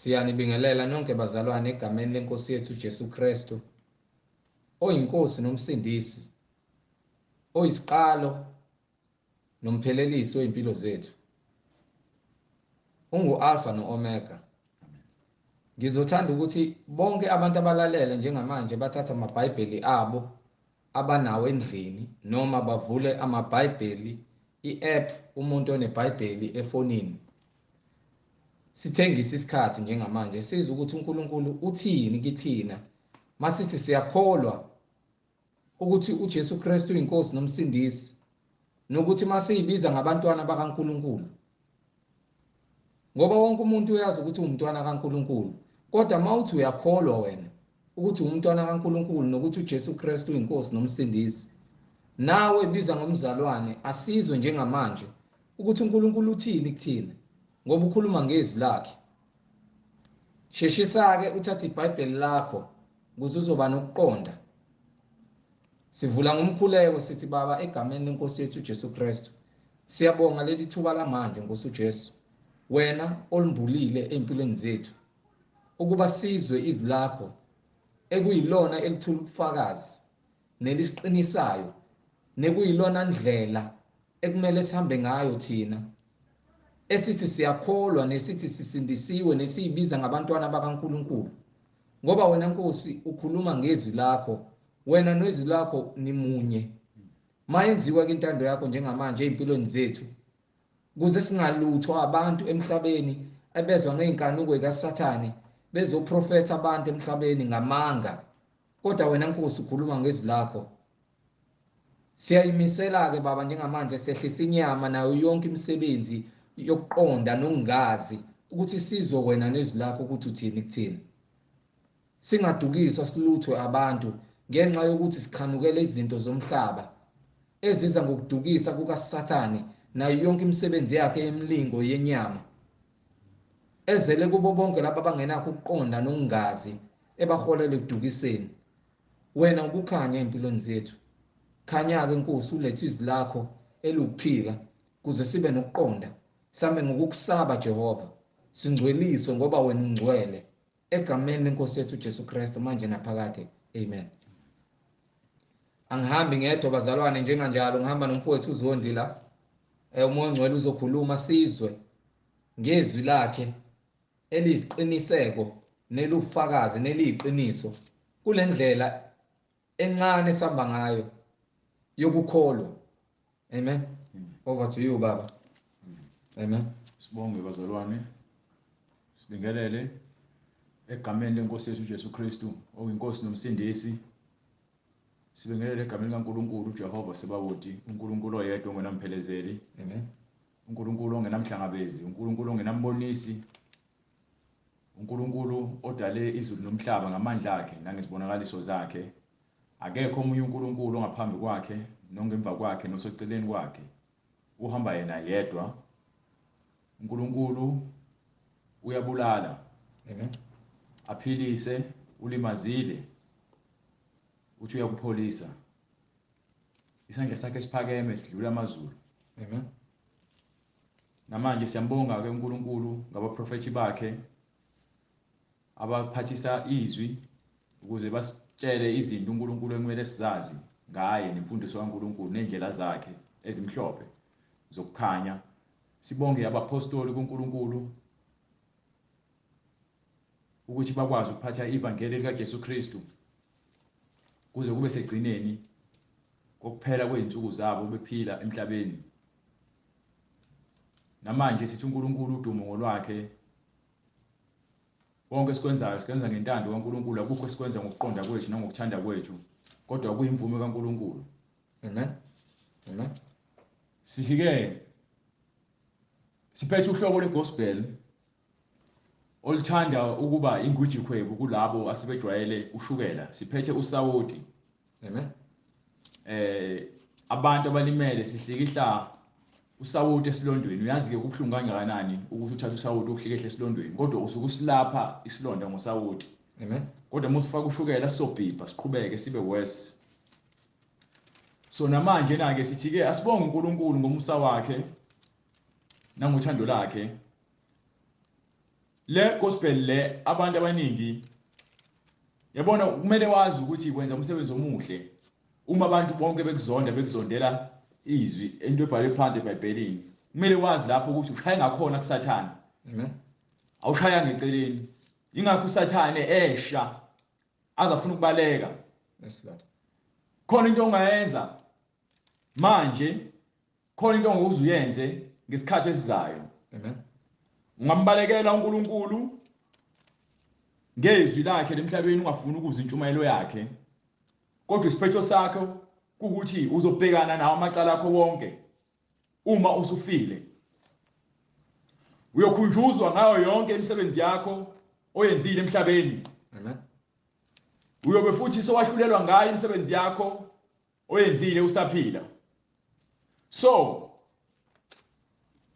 Siyanibingelela nonke bazalwane egameni lenkosi yethu Jesu Kristu oyinkosi nomsindisi oyisiqalo nomphelelisi wezimpilo zethu. Ungu-Alpha no-Omega. Ngizothanda ukuthi bonke abantu abalalele njengamanje bathathe amaBhayibheli abo abanawo endlini noma bavule amaBhayibheli i-app umuntu oneBhayibheli efonini. Sithengise isikhathi njengamanje sizwe ukuthi uNkulunkulu uthini kithina masithi siyakholwa ukuthi uJesu Kristu uyinkosi nomsindisi nokuthi masiyibiza ngabantwana bakaNkulunkulu ngoba wonke umuntu uyazi ukuthi uwumntwana kaNkulunkulu kodwa mawuthi uyakholwa wena ukuthi uwumntwana kaNkulunkulu nokuthi uJesu Kristu uyinkosi nomsindisi nawe biza ngomzalwane asizwe njengamanje ukuthi uNkulunkulu uthini kuthina ngoba ukhuluma ngezwi lakhe. Sheshisa-ke uthathe iBhayibheli lakho ukuze uzoba nokuqonda. Sivula ngomkhuleko sithi Baba egameni lenkosi yethu uJesu Kristu. Siyabonga leli thuba lamanje Nkosi uJesu. Wena olimbulile ezimpilweni zethu ukuba sizwe izwi lakho ekuyilona elithula ubufakazi nelisiqinisayo nekuyilona ndlela ekumele sihambe ngayo thina esithi siyakholwa nesithi sisindisiwe nesiyibiza ngabantwana bakaNkulunkulu ngoba wena Nkosi ukhuluma ngezwi lakho wena nezwi lakho nimunye mayenziwa ke intando yakho njengamanje ezimpilweni zethu kuze singaluthwa abantu emhlabeni ebezwa ngey'nkanuko ikaSathane bezoprofetha abantu emhlabeni ngamanga kodwa wena Nkosi ukhuluma ngezwi lakho. Siyayimisela-ke Baba njengamanje sehlisa inyama nayo yonke imisebenzi yokuqonda nokungazi ukuthi sizwe wena nezwi lakho ukuthi uthini kuthina. Singadukiswa siluthwe abantu ngenxa yokuthi sikhanukela izinto zomhlaba eziza ngokudukisa kukaSathane nayo yonke imisebenzi yakhe yemilingo yenyama ezele kubo bonke laba abangenakho ukuqonda nokungazi ebaholela ekudukiseni. Wena ukukhanya empilweni zethu. Khanya-ke Nkosi ulethe izwi lakho eliwukuphila kuze sibe nokuqonda sambe ngokukusaba Jehova. Singcweliswe ngoba wena ungcwele. Egameni lenkosi yethu uJesu Kristu manje naphakade. Amen. Angihambi ngedwa bazalwane njenganjalo ngihamba nomfowethu uZondi la. Umoya ongcwele uzokhuluma sizwe ngezwi lakhe eliyiqiniseko nelufakazi neliyiqiniso kulendlela encane esihamba ngayo yokukholwa. Amen. Over to you baba. Amen. Sibonge bazalwane. Sibingelele egameni lenkosi yethu uJesu Kristu oyinkosi nomsindisi. Sibingelele egameni likaNkulunkulu uJehova Sebawoti, uNkulunkulu oyedwa ongenamphelezeli. Amen. uNkulunkulu ongenamhlangabezi, uNkulunkulu ongenambonisi, uNkulunkulu odale izulu nomhlaba ngamandla akhe nangezibonakaliso zakhe. Akekho omunye uNkulunkulu ongaphambi kwakhe nongemva kwakhe noseceleni kwakhe. Uhamba yena yedwa. uNkulunkulu uyabulala. Amen. Aphilise, ulimazile. Uthi uyakupholisa. Isandla sakhe siphakeme sidlula amazulu. Amen. Namanje siyambonga ke uNkulunkulu ngabaprofethi bakhe abaphathisa izwi ukuze basitshele izinto uNkulunkulu ekumele sizazi ngaye nemfundiso kaNkulunkulu nendlela zakhe ezimhlophe zokukhanya. Sibonge abapostoli kuNkulunkulu ukuthi bakwazi ukuphatha ivangeli likaJesu Kristu kuze kube segcineni kokuphela kwezinsuku zabo bephila emhlabeni. Namanje sithi uNkulunkulu udumo ngolwakhe. Konke esikwenzayo sikwenza ngentando kaNkulunkulu, akukho esikwenza ngokuqonda kwethu nangokuthanda kwethu, kodwa kuyimvume kaNkulunkulu. Amen. Amen. Sithi-ke siphethe uhlobo lwegospel oluthanda ukuba ingwijikhwebu kulabo asebejwayele ushukela. Siphethe usawoti. Amen. Abantu abalimele sihlikihla usawoti esilondweni. Uyazi ke kubuhlungu kangakanani ukuthi uthathe usawoti uhlikihle esilondweni, kodwa usuke usilapha isilonda ngosawoti. Amen. Kodwa uma usifaka ushukela sizobhibha siqhubeke sibe worse. So namanje na ke sithi ke asibonge uNkulunkulu ngomusa wakhe nangothando lakhe. Le gospel le abantu abaningi yabona, kumele wazi ukuthi wenza umsebenzi omuhle uma abantu bonke bekuzonda, bekuzondela izwi, into ebhalwe phansi eBhayibhelini. Kumele wazi lapho ukuthi ushaye ngakhona kuSathane. Amen. Awushaya ngeceleni. Ingakho uSathane esha azafuna ukubaleka. Yes Lord. Khona into ongayenza manje, khona into ongokuze uyenze ngesikhathi esizayo. Amen. Ungambalekela uNkulunkulu ngezwi lakhe lemhlabeni, ungafuni ukuzwa intshumayelo yakhe, kodwa isiphetho sakho kukuthi uzobhekana nawo amacala akho wonke uma usufile. Uyokhunjuzwa ngayo yonke imisebenzi yakho oyenzile emhlabeni. Amen. Uyobe futhi sowahlulelwa ngayo imisebenzi yakho oyenzile usaphila. So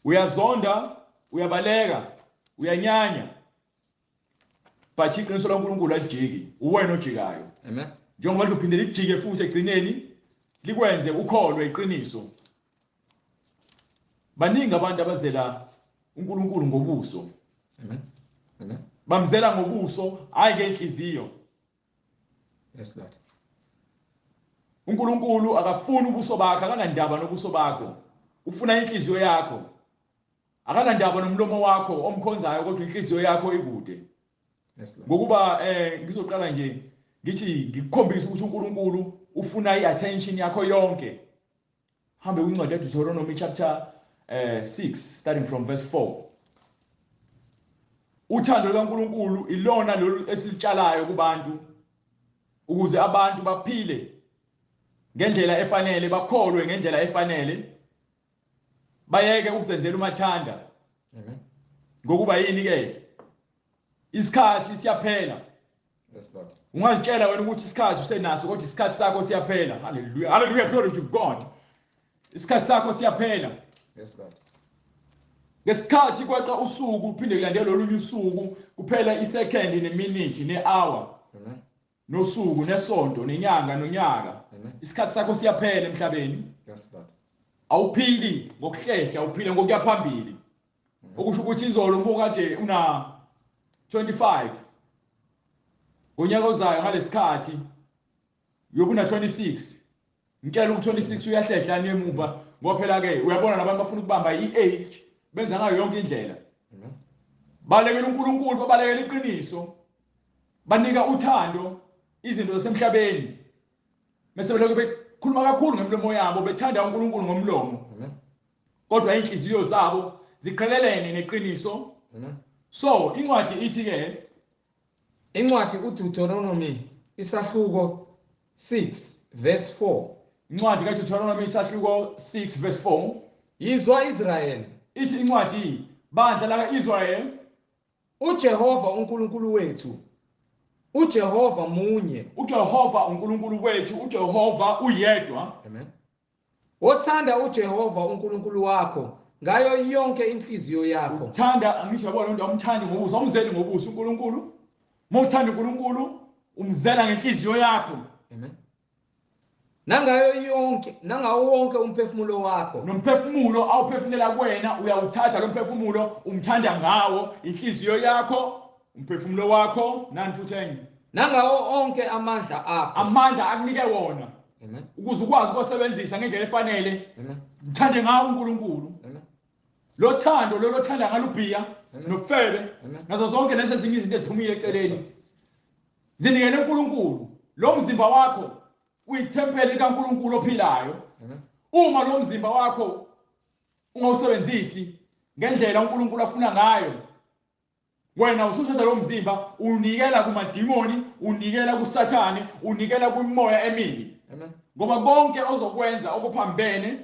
uyazonda, uyabaleka, uyanyanya, but iqiniso laNkulunkulu alijiki, uwena ojikayo. Amen. Njengoba lizophinde lijike futhi egcineni likwenze ukholwe iqiniso. Baningi abantu abazela uNkulunkulu ngobuso. Amen. Amen. Bamzela ngobuso, hayi ngenhliziyo. Yes Lord. uNkulunkulu akafuni ubuso bakho, akanandaba nobuso bakho. Ufuna inhliziyo yakho. Akanandaba nomlomo wakho omkhonzayo, kodwa inhliziyo yakho ikude. Yes Lord. Ngokuba ngizoqala nje ngithi ngikukhombisa ukuthi uNkulunkulu ufuna iattention yakho yonke. Hambe kwincwadi yaDeuteronomy chapter 6 starting from verse 4. Uthando lukaNkulunkulu ilona lolu esilitshalayo kubantu ukuze abantu baphile ngendlela efanele, bakholwe ngendlela efanele, bayeke ukuzenzela umathanda. Amen. Ngokuba yini ke? Isikhathi siyaphela. Yes Lord. Ungazitshela wena ukuthi isikhathi usenaso, kodwa isikhathi sakho siyaphela. Hallelujah. Hallelujah, glory to God. Isikhathi sakho siyaphela. Yes Lord. Ngesikhathi kweqa usuku uphinde kulandele olunye usuku, kuphela isecond neminute nehour. Amen. Nosuku nesonto nenyanga nonyaka. Amen. Isikhathi sakho siyaphela emhlabeni. Yes Lord. Awuphili ngokuhlehla, uphila ngokuya phambili. Okusho ukuthi izolo uma kade una 25, ngonyaka ozayo ngalesikhathi uyobuna 26. Ngitshela ukuthi 26 uyahlehla nemuva, ngoba phela ke uyabona labantu bafuna ukubamba iage, benza ngayo yonke indlela. Amen. Balekela uNkulunkulu, babalekela iqiniso, banika uthando izinto zasemhlabeni, bese belokhu bekhuluma kakhulu ngemilomo yabo, bethanda uNkulunkulu ngomlomo. Amen. Kodwa inhliziyo zabo ziqhelelene neqiniso. Amen. So incwadi ithi ke, incwadi uDeuteronomy isahluko 6 verse 4. Incwadi kaDeuteronomy isahluko 6 verse 4. Yizwa Israel. Ithi incwadi, bandla laka-Israel, uJehova uNkulunkulu wethu, uJehova munye. uJehova uNkulunkulu wethu, uJehova uyedwa. Amen. Othanda uJehova uNkulunkulu wakho ngayo yonke inhliziyo yakho. Uthanda, angisho yabona into, awumthandi ngobuso, awumzeli ngobuso uNkulunkulu. Uma uthanda uNkulunkulu, umzela ngenhliziyo yakho. Amen. Nangayo yonke, nangawo wonke umphefumulo wakho. Nomphefumulo awuphefumulela kuwena, uyawuthatha lo mphefumulo, umthanda ngawo, inhliziyo yakho, umphefumulo wakho, nani futhi enye? Nangawo onke amandla akho. Amandla akunike wona. Amen. Ukuze ukwazi ukusebenzisa ngendlela efanele. Amen. Mthande ngawo uNkulunkulu. Amen. Lo thando lo lothanda ngalubhiya Amen. nobufebe Amen. nazo zonke lezi ezinye izinto eziphumile eceleni. Zinikele uNkulunkulu. Lo mzimba wakho uyithempeli likaNkulunkulu ophilayo. Amen. Uma lo mzimba wakho ungawusebenzisi ngendlela uNkulunkulu afuna ngayo, wena usuthatha lo mzimba unikela kumadimoni, unikela kuSathane, unikela kwimoya emibi. Amen. Ngoba konke ozokwenza okuphambene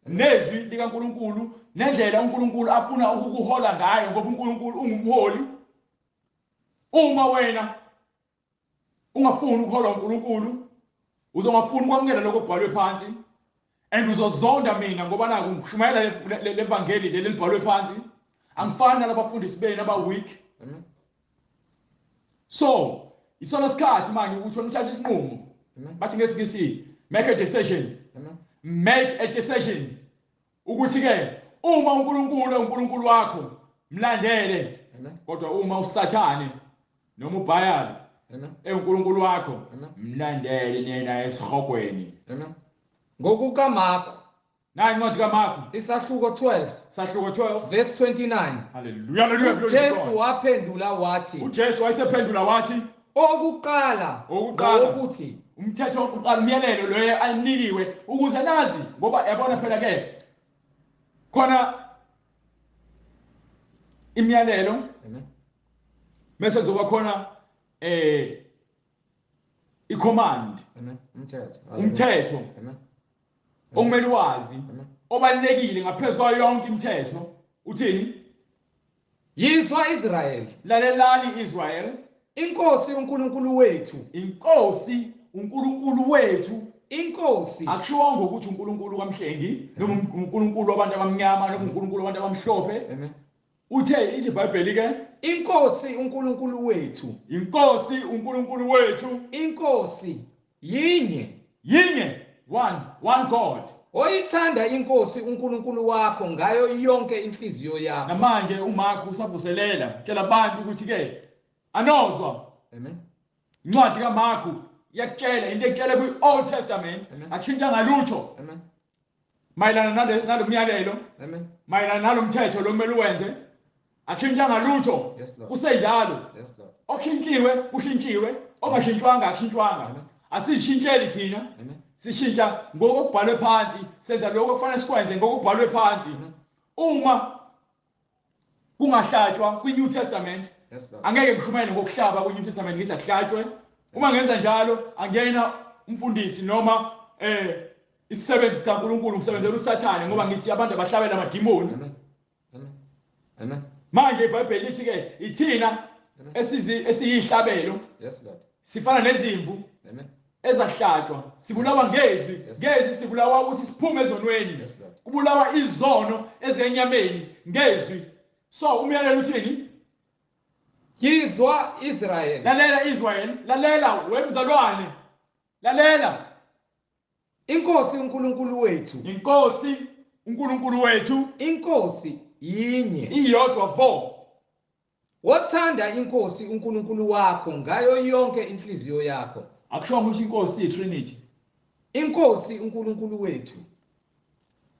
nezwi likaNkulunkulu nendlela uNkulunkulu afuna ukukuhola ngayo, ngoba uNkulunkulu ungumholi. Uma wena ungafuni ukuholwa uNkulunkulu, uzongafuni ukwamukela lokho okubhalwe phansi, and uzozonda mina ngoba naku ngishumayela levangeli leli elibhalwe phansi. Angifani nalabafundisi benu aba weak. Amen. So isona sikhathi manje ukuthi wena uthathe isinqumo. Amen. Bathi ngesiNgisi make a decision. Amen. Make a decision ukuthi ke uma uNkulunkulu uNkulunkulu wakho Mlandele. Kodwa uma uSathane noma uBhayali eNkulunkulu wakho, mlandele nina esihogweni. Amen. NgokukaMarko, nayi incwadi kaMarko, isahluko 12, sahluko 12 verse 29. Haleluya, haleluya. uJesu waphendula wathi, uJesu wayesephendula wathi, okokuqala ukuthi umthetho wokuqala, umyalelo loyo anikiwe ukuze nazi, ngoba yabona phela ke khona imiyalelo. Amen. Bese kuzoba khona i-command. Amen. Umthetho. Umthetho. Amen. Okumele wazi, obalekile ngaphezulu kwayo yonke imithetho. Uthini? Yizwa Israel. Lalelani Israel. Inkosi uNkulunkulu wethu. Inkosi uNkulunkulu wethu. Inkosi. Akushiwanga ukuthi uNkulunkulu kaMhlengi noma uNkulunkulu wabantu abamnyama noma uNkulunkulu wabantu abamhlophe. Amen. Uthe ithi iBhayibheli ke, Inkosi uNkulunkulu wethu. Inkosi uNkulunkulu wethu. Inkosi yinye. Yinye. One God. Oyithanda inkosi uNkulunkulu wakho ngayo yonke inhliziyo yakho. Namanje uMark usavuselela tshela abantu ukuthi ke anozwa. Amen. Incwadi kaMark iyakutshela into ekutshela kwi-Old Testament, akushintsha ngalutho. Amen. Mayelana nalomyalelo. Amen. Mayelana nalomthetho lo kumele uwenze. Akushintsha ngalutho. Yes, Lord. Kusenjalo. Yes, Lord. Okushintshiwe kushintshiwe, ongashintshwanga akushintshwanga. Asishintsheli thina. Amen. Sishintsha ngokubhalwe phansi, senza lokho okufanele sikwenze ngokubhalwe phansi. Uma kungahlatshwa kwi-New Testament, Yes, Lord. angeke ngishumayele ngokuhlaba kwi-New Testament ngithi akuhlatshwe. Uma ngenza njalo angena umfundisi noma isisebenzi sikaNkulunkulu, ngisebenzela uSathane ngoba ngithi abantu abahlabela amadimoni. Amen. Amen. Amen. Manje iBhayibheli lithi ke ithina esiyihlabelo. Yes, Lord. Sifana nezimvu. Amen. Ezahlatshwa, sibulawa ngezwi, Yes. ngezwi sibulawa ukuthi siphume ezonweni. Yes, Lord. Kubulawa izono ezenyameni ngezwi. So umyalelo uthini? Yizwa Israel. Lalela Israel, lalela wemzalwane. Lalela. Inkosi uNkulunkulu wethu. Inkosi uNkulunkulu wethu. Inkosi yinye. Iyodwa vo. Wothanda inkosi uNkulunkulu wakho ngayo yonke inhliziyo yakho. Akusho ukuthi inkosi iyiTrinity. Inkosi uNkulunkulu wethu.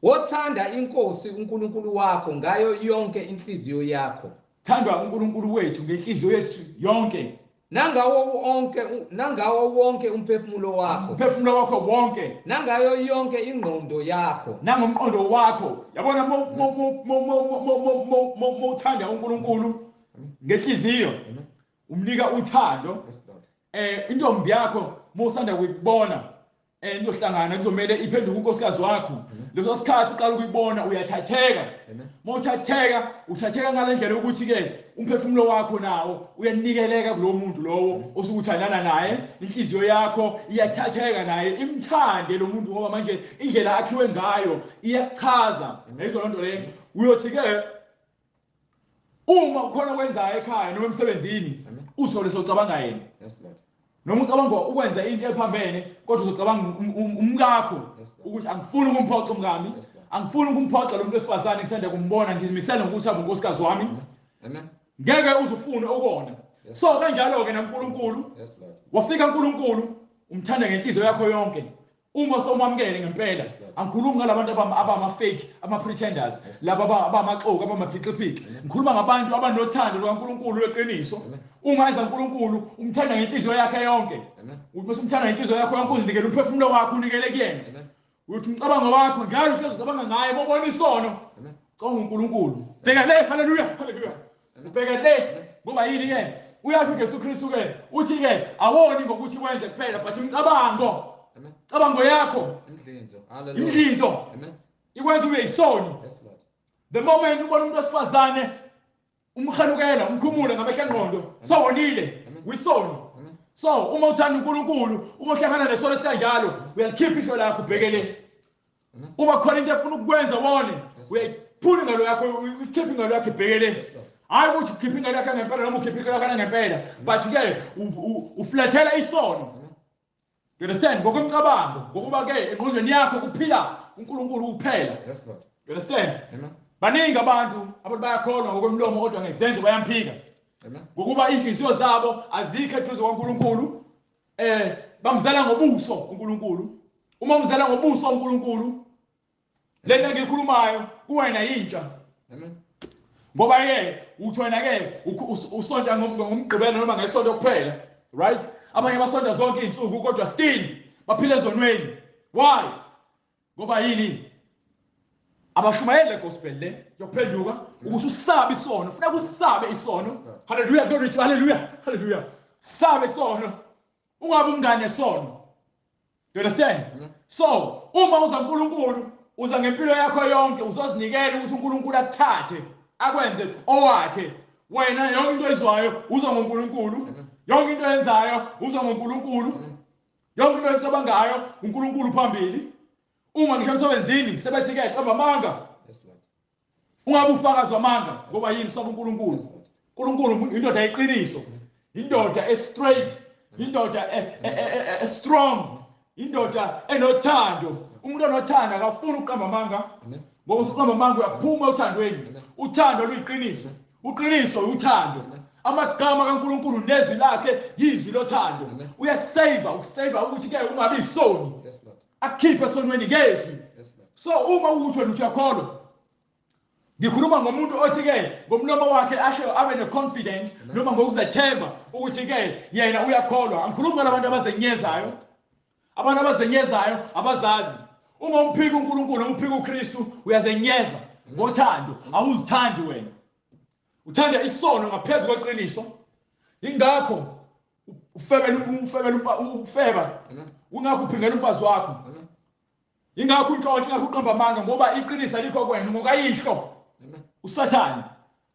Wothanda inkosi uNkulunkulu wakho ngayo yonke inhliziyo yakho. Thandwa uNkulunkulu wethu ngenhliziyo yethu yonke. Nangawo wonke umphefumulo wakho. Umphefumulo wakho wonke. Nangayo yonke ingqondo yakho. Nangomqondo wakho. Yabona mo uthanda uNkulunkulu ngenhliziyo. Umnika uthando. Yes, Lord. Intombi yakho mosanda kuyibona niyohlangana kuzomele iphenduke unkosikazi wakho. Leso sikhathi uqala ukuyibona uyathatheka. Mawuthatheka uthatheka ngalendlela ukuthi ke umphefumulo wakho nawo uyanikeleka kulo muntu lowo osukuthandana naye, inhliziyo yakho iyathatheka naye, imthande lo muntu ngoba manje indlela akhiwe ngayo iyakuchaza. Yayizwa lonto leyo. Uyothi ke uma ukhona okwenzayo ekhaya noma emsebenzini uthole socabanga yena. Yes, Lord. Noma ucabanga ukwenza into ephambene kodwa uzocabanga umkakho ukuthi angifuni ukumphoxa umkami, angifuni ukumphoxa lo muntu wesifazane ngisanda kumbona, ngizimisele ngokuthi abe unkosikazi wami. Amen. Ngeke uzufune ukona. So kanjalo ke naNkulunkulu. Yes, Lord. Wafika uNkulunkulu umthanda ngenhliziyo yakho yonke. Uma sowamukele ngempela, angikhulumi ngalabantu abama fake, ama pretenders, laba abamaxoki, abamaphixiphici. Ngikhuluma ngabantu abanothando lukaNkulunkulu weqiniso. Uma eza uNkulunkulu umthanda ngenhliziyo yakhe yonke. Uthi umthanda ngenhliziyo yakho yonke uzinikele umphefumulo wakho unikele kuyena. Uthi umcabango wakho njalo uhlezi ucabanga ngaye, bobona isono. Cabanga uNkulunkulu. Bheka le, haleluya, haleluya. Ubheka le ngoba yini ke? Uyasho uJesu Kristu ke, uthi ke awoni ngokuthi wenze kuphela but umcabango. Cabango yakho. Imdlinzo. Hallelujah. Imdlinzo. Amen. Ikwenza ube yisoni. Yes, Lord. The moment ubona umuntu wesifazane umkhanukela, umkhumule ngamehlo engqondo, sowonile, uyisoni. So uma uthanda uNkulunkulu, uma uhlangana nesono esikanjalo, uyalikhipha ihlo lakho ubhekele. Uma khona into efuna ukukwenza wone, uyayiphula ingalo yakho, uyikhipha ingalo yakho ibhekele. Hayi ukuthi ukhipha ingalo yakho ngempela noma ukhipha ihlo lakho ngempela, but ke uflathela isono. You understand? Ngokomcabango, ngokuba ke engqondweni yakho kuphila uNkulunkulu kuphela. Yes, Lord. You understand? Amen. Baningi abantu bayakholwa ngokwemlomo kodwa ngezenzo bayamphika. Ngokuba inhliziyo zabo azikho eduze kwaNkulunkulu. Bamzela ngobuso uNkulunkulu. Uma umzela ngobuso uNkulunkulu, lento engiyikhulumayo kuwena yintsha. Amen. Ngoba ke uthi wena ke usonta ngomgqibelo noma ngesonto kuphela, right? Abanye basonta zonke izinsuku kodwa still baphila ezonweni. Why? Ngoba yini? Abashumayele gospel le yokuphenduka ukuthi usabe isono, ufuna usabe isono. Hallelujah, glory to hallelujah, hallelujah. Sabe isono. Ungabe umngane nesono. You understand? So, uma uza uNkulunkulu, uza ngempilo yakho yonke, uzozinikela ukuthi uNkulunkulu akuthathe, akwenze owakhe. Wena yonke into oyizwayo uzwa ngoNkulunkulu, yonke into oyenzayo uzwa ngoNkulunkulu, yonke into oyicabangayo uNkulunkulu phambili. Uma ngisho emsebenzini sebethi ke qamba amanga. Ungabe ufakazi wamanga ngoba yini? Usaba uNkulunkulu. uNkulunkulu indoda yeqiniso, indoda e-straight, indoda e-strong, indoda enothando. Umuntu onothando akafuni ukuqamba amanga, ngoba usuqamba amanga uyaphuma othandweni. Uthando luyiqiniso, uqiniso uthando. Amagama kaNkulunkulu nezwi lakhe yizwi lothando. Uyakusave, ukusave ukuthi ke ungabi isoni, akukhiphe esonweni ngezwi. So uma ukuthi wena uyakholwa, ngikhuluma ngomuntu othi ke ngomlomo wakhe asho abe ne-confident noma ngokuzethemba ukuthi ke yena uyakholwa. Angikhulumi ngalabantu abazenyezayo. Abantu abazenyezayo abazazi. Uma umphika uNkulunkulu, umphika uKristu, uyazenyeza ngothando. Awuzithandi wena, uthanda isono ngaphezu kweqiniso. Ingakho ufebela, ufebela, ufeba. Ungakho uphingela umfazi wakho. Ingakho untshontsha, ingakho uqamba amanga, ngoba iqiniso alikho kwena, ngokayihlo uSathane.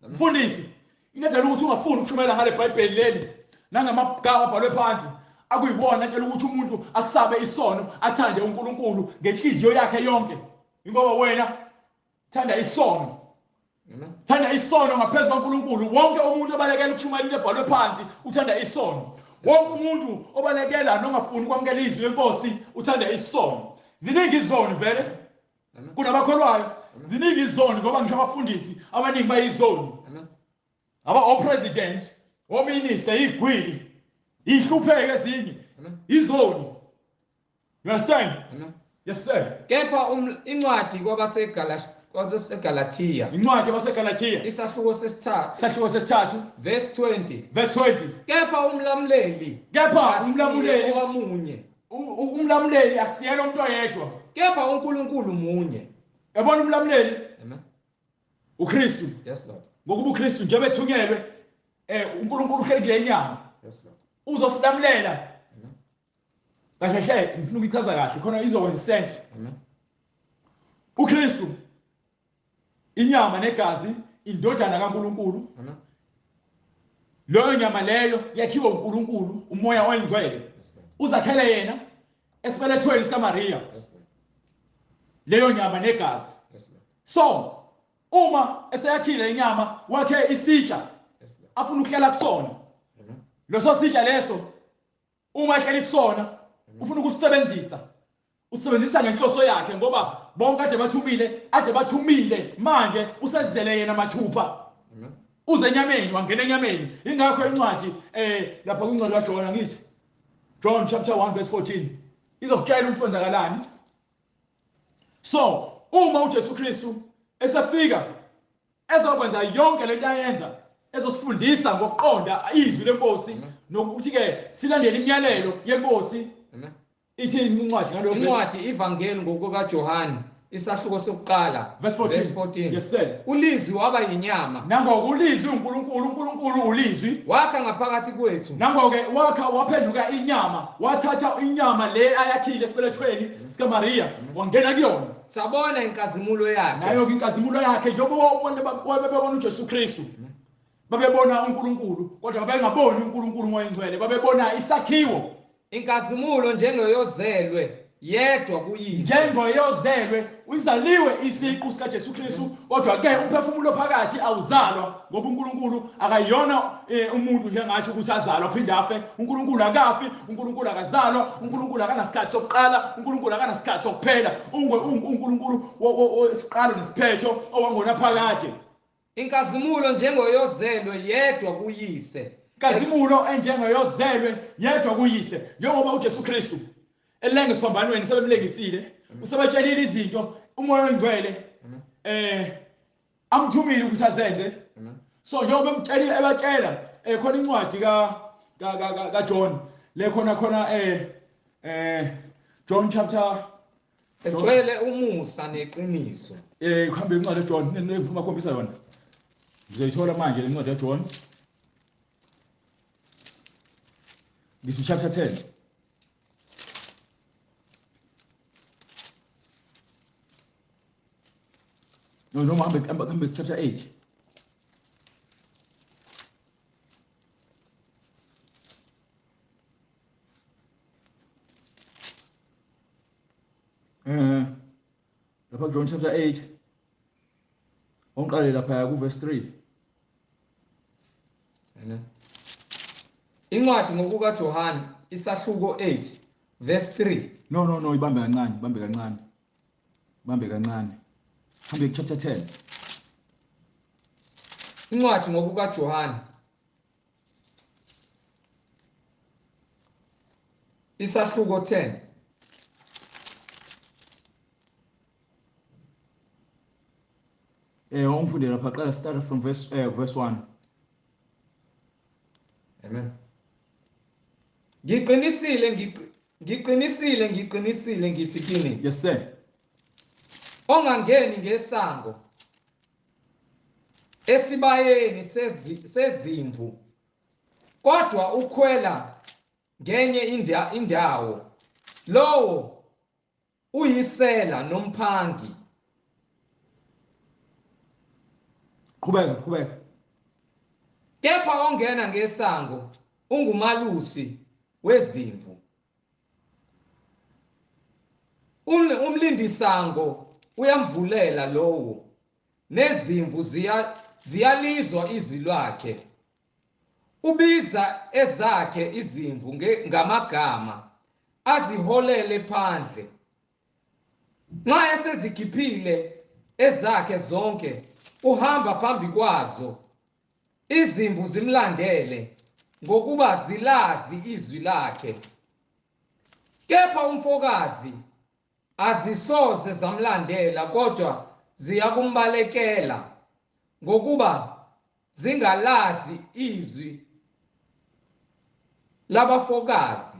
Mfundisi, into edala ukuthi ungafuni ukushumayela ngale Bhayibheli leli nangamagama abhalwe phansi akuyiwona atshela ukuthi umuntu asabe isono, athande uNkulunkulu ngenhliziyo yakhe yonke, ingoba wena thanda isono. Thanda isono ngaphezu kwaNkulunkulu. Wonke umuntu obalekela ukushumayela into ebhalwe phansi uthanda isono. Wonke umuntu obalekela nongafuni ukwamukela izwi lenkosi uthanda isono. Ziningi izoni vele kunabakholwayo, ziningi izoni ngoba ngisho abafundisi abaningi bayizoni. Aba o-president, o-minister, igwili, ihlupheke ezinye izoni. You understand? Yes sir. Kepha incwadi kwabaseGalathiya, incwadi kwabaseGalathiya, isahluko sesithathu, isahluko sesithathu, verse 20, verse 20. Kepha umlamuleli, kepha umlamuleli owamunye, umlamuleli akusiyena umuntu oyedwa, kepha uNkulunkulu munye. Yabona umlamuleli? Amen. uKristu. Yes Lord. Ngokuba uKristu njengoba ethunyelwe uNkulunkulu uhleli kule nyama. Yes Lord. Uzosilamulela. Kahle hle ngifuna ukuchaza kahle khona izokwenza sense. Amen. uKristu inyama negazi, indodana kaNkulunkulu. Amen. Leyo nyama leyo yakhiwe uNkulunkulu, uMoya oyiNgcwele. Yes Lord. Uzakhele yena esibelethweni sikaMaria. Yes Lord. Leyo nyama negazi. Yes Lord. So uma eseyakhile inyama wakhe isitsha Yes Lord. afuna ukuhlala kusona. Amen. Leso sitsha leso uma ehleli kusona ufuna ukusebenzisa, usebenzisa ngenhloso yakhe, ngoba bonke ade bathumile manje usezele yena mathupha. Amen. Uze enyameni, wangena enyameni. Ingakho incwadi lapha kwincwadi kaJohn, ngithi John chapter 1 verse 14 izokutshela ukuthi kwenzakalani. So uma uJesu Kristu esefika ezokwenza yonke lento ayenza, ezosifundisa ngokuqonda izwi lenkosi nokuthi ke silandele imiyalelo yenkosi. Amen. Ithi incwadi ngalokho, Incwadi iVangeli ngokukaJohn, isahluko sokuqala, verse 14. Verse 14. Yes sir. Ulizwi waba yinyama, Nangoke ulizwi uNkulunkulu, uNkulunkulu ulizwi, wakha ngaphakathi kwethu. Nangoke wakha waphenduka inyama, wathatha inyama le ayakhile esibelethweni sikaMaria, wangena kuyona. Sabona inkazimulo yakhe. Nayo inkazimulo yakhe, njengoba babebona uJesu Kristu, babebona uNkulunkulu, kodwa babengaboni uNkulunkulu ngoyingcwele, babebona isakhiwo. Inkazimulo njengeyozelwe yedwa kuyise. Njengoyozelwe uzaliwe isiqu sikaJesu Kristu, kodwa ke umphefumulo phakathi awuzalwa, ngoba uNkulunkulu akayona umuntu njengathi ukuthi azalwa aphinde afe. uNkulunkulu akafi, uNkulunkulu akazalwa, uNkulunkulu akanasikhathi sokuqala, uNkulunkulu akanasikhathi sokuphela. uNkulunkulu isiqalo nesiphetho owangona phakade. Inkazimulo njengoyozelwe yedwa kuyise. Inkazimulo enjengoyozelwe yedwa kuyise, njengoba uJesu Kristu elenga esiphambanweni sebemlengisile, usebetshelile izinto uMoya oNgcwele amthumile ukuthi azenze. So njengoba emtshelile ebatshela khona incwadi ka John le khona John chapter egcwele umusa neqiniso. Kuhambe incwadi kaJohn nengifuna ukukhombisa yona. Ngizoyithola manje le ncwadi kaJohn. Ngithi chapter 10. No, noma hambe chapter 8. Lapha John chapter 8. Onqale lapha ku verse 3. Amen. Incwadi ngokuka John isahluko 8 verse 3. No, ibambe kancane, ibambe kancane. Ibambe kancane. Hambe chapter 10. Incwadi ngokuka John isahluko 10. Ungifundele lapha, qala start from verse 1. Amen. Ngiqinisile ngiqinisile ngithi kini. Yes sir. Ongangeni ngesango esibayeni sezimvu kodwa ukhwela ngenye indawo, lowo uyisela nomphangi. Qhubeka. Kepha ongena ngesango ungumalusi wezimvu. Umlindisango uyamvulela lowo, nezimvu ziyalizwa izwi lakhe. Ubiza ezakhe izimvu ngamagama, aziholele phandle. Nxa esezikhiphile ezakhe zonke, uhamba phambi kwazo, izimvu zimlandele ngokuba zilazi izwi lakhe. Kepha umfokazi azisoze zamlandela, kodwa ziyakumbalekela ngokuba zingalazi izwi labafokazi.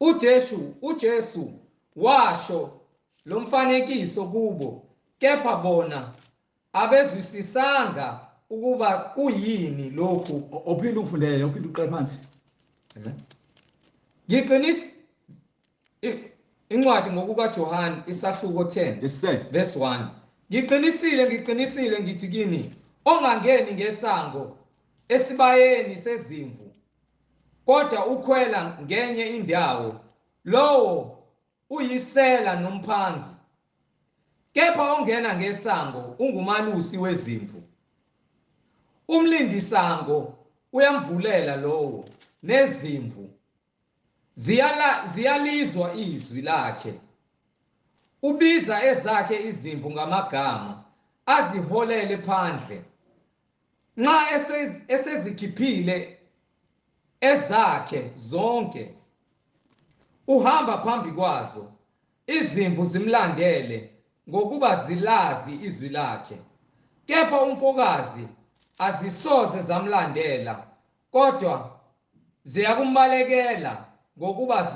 uJesu washo lo mfanekiso kubo, kepha bona abezwisisanga ukuba kuyini lokhu. Ophinde ungifundele, ophinde uqale phansi. Amen. Ngiqinisa incwadi ngokuka John isahluko 10. Yes sir. Verse 1. Ngiqinisile ngithi kini, ongangeni ngesango esibayeni sezimvu kodwa ukhwela ngenye indawo, lowo uyisela nomphangi. Kepha ongena ngesango ungumalusi wezimvu. Umlindisango uyamvulela lowo, nezimvu ziyalizwa izwi lakhe. Ubiza ezakhe izimvu ngamagama, aziholele phandle. Nxa esezikhiphile ezakhe zonke, uhamba phambi kwazo, izimvu zimlandele ngokuba zilazi izwi lakhe. Kepha umfokazi azisoze zamlandela, kodwa ziyakumbalekela ngokuba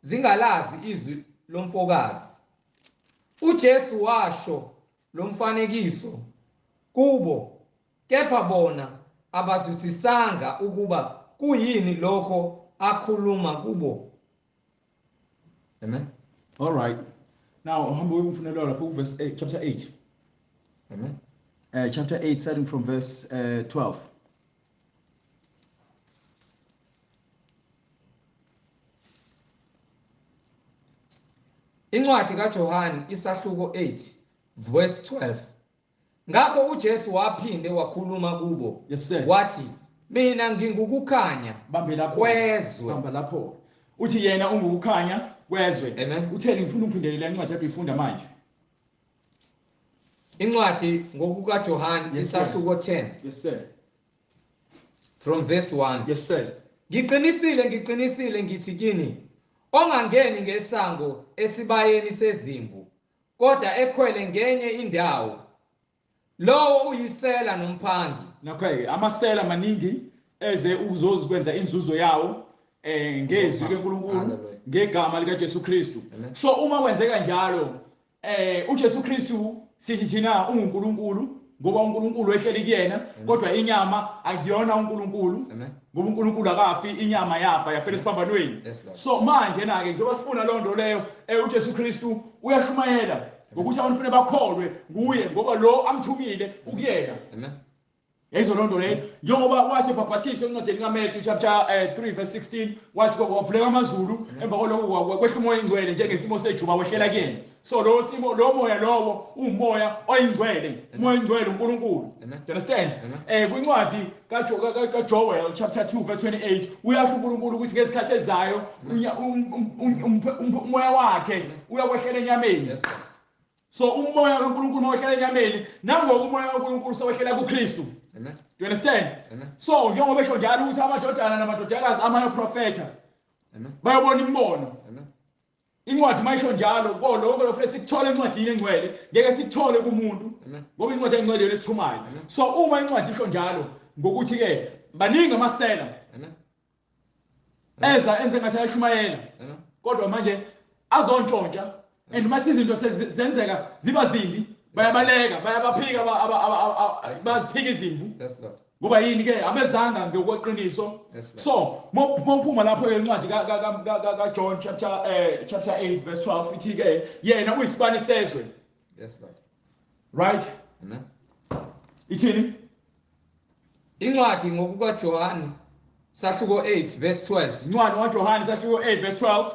zingalazi izwi lomfokazi. uJesu washo lo mfanekiso kubo, kepha bona abazwisisanga ukuba kuyini lokho akhuluma kubo. Amen. All right. Now uhambe uyomfunela lapho ku verse 8, chapter 8. Amen. Chapter 8 starting from verse 12. Incwadi kaJohane isahluko 8 verse 12. Ngakho uJesu waphinde wakhuluma kubo. Yes sir. Wathi mina ngingukukhanya Bambe lapho. kwezwe. Bamba lapho. Uthi yena ungukukhanya kwezwe. Amen. Utheni ngifuna ungiphindele le ncwadi uyifunda manje. Incwadi ngokukaJohane Yes, sir. isahluko 10 Yes sir. from verse 1. Yes sir. Ngiqinisile ngiqinisile ngithi kini ongangeni ngesango esibayeni sezimvu kodwa ekhwele ngenye indawo lowo uyisela nomphangi. Nakho-ke amasela maningi eze ukuzozikwenza inzuzo yawo ngezwi kaNkulunkulu Hallelujah. ngegama lika Jesu Kristu. Amen. So uma kwenzeka njalo uJesu Kristu sithi thina unguNkulunkulu ngoba uNkulunkulu ehleli kuyena kodwa inyama akuyona uNkulunkulu. Amen. Ngoba uNkulunkulu akafi, inyama yafa yafela esiphambanweni. Yes, Lord. So manje na ke njengoba sifuna loo nto leyo uJesu Kristu uyashumayela ngokuthi abantu kufanele bakholwe nguye ngoba lo amthumile ukuyena. Amen. Yayizo loo nto leyo njengoba wathi ebhabhathiswa encwadini kaMatthew chapter 3 verse 16 wathi kwavuleka amazulu emva kwaloko kwehla umoya oyingcwele njengesimo sejuba wehlela kuyena. So lo simo lo moya lowo umoya oyingcwele, umoya oyingcwele uNkulunkulu. Amen. Do you understand? Amen. Kwincwadi kaJoel chapter 2 verse 28 uyasho uNkulunkulu ukuthi ngesikhathi ezayo umoya wakhe uyakwehlela enyameni. Yes. So umoya kaNkulunkulu mawehlela enyameni, nangoku umoya kaNkulunkulu sewehlela kuKristu. Amen. Do you understand? Amen. So njengoba esho njalo ukuthi amadodana namadodakazi amayoprofetha Amen. bayobona imibono. Amen. Incwadi mayisho njalo koloko lofanele sikuthole encwadini engcwele, ngeke sikuthole kumuntu Amen. ngoba incwadi engcwele yona esithumayo. So uma incwadi isho njalo ngokuthi ke baningi amasela Amen. eza enze ngathi ayashumayela Amen. kodwa manje azontshontsha and mase izinto sezenzeka ziba zimbi bayabaleka bayabaphika baziphika izimvu. Yes Lord. Ngoba yini ke abezanga ngokweqiniso. Yes, Lord. So mophuma lapho encwadi ka John chapter 8 verse 12 ithi ke yena uyisibani sezwe. Yes Lord. Right? Amen. Ithini? Incwadi ngokukaJohane sahluko 8 verse 12. Incwadi kaJohane sahluko 8 verse 12.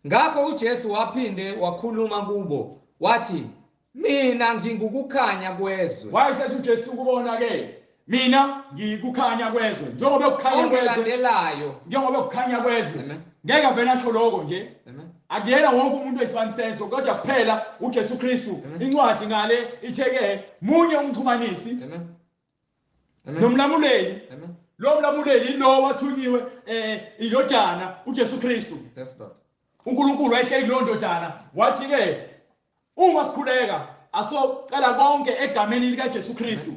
Ngakho uJesu waphinde wakhuluma kubo wathi mina ngingukukhanya kwezwe. Wayesethi uJesu kubona ke mina ngikukhanya kwezwe njengoba ukukhanya kwezwe Ongilandelayo. njengoba ukukhanya kwezwe. Amen. Ngeke avele asho lokho nje. Amen. Akuyena wonke umuntu esibani sezwe kodwa kuphela uJesu Kristu. Incwadi ngale ithe ke munye umxhumanisi Amen. Amen. nomlamuleli. Amen. Lo mlamuleli lo wathunyiwe indodana uJesu Kristu. Yes Lord. uNkulunkulu wayehleli kulo ndodana wathi ke uma sikhuleka asocela konke egameni lika Jesu Kristu.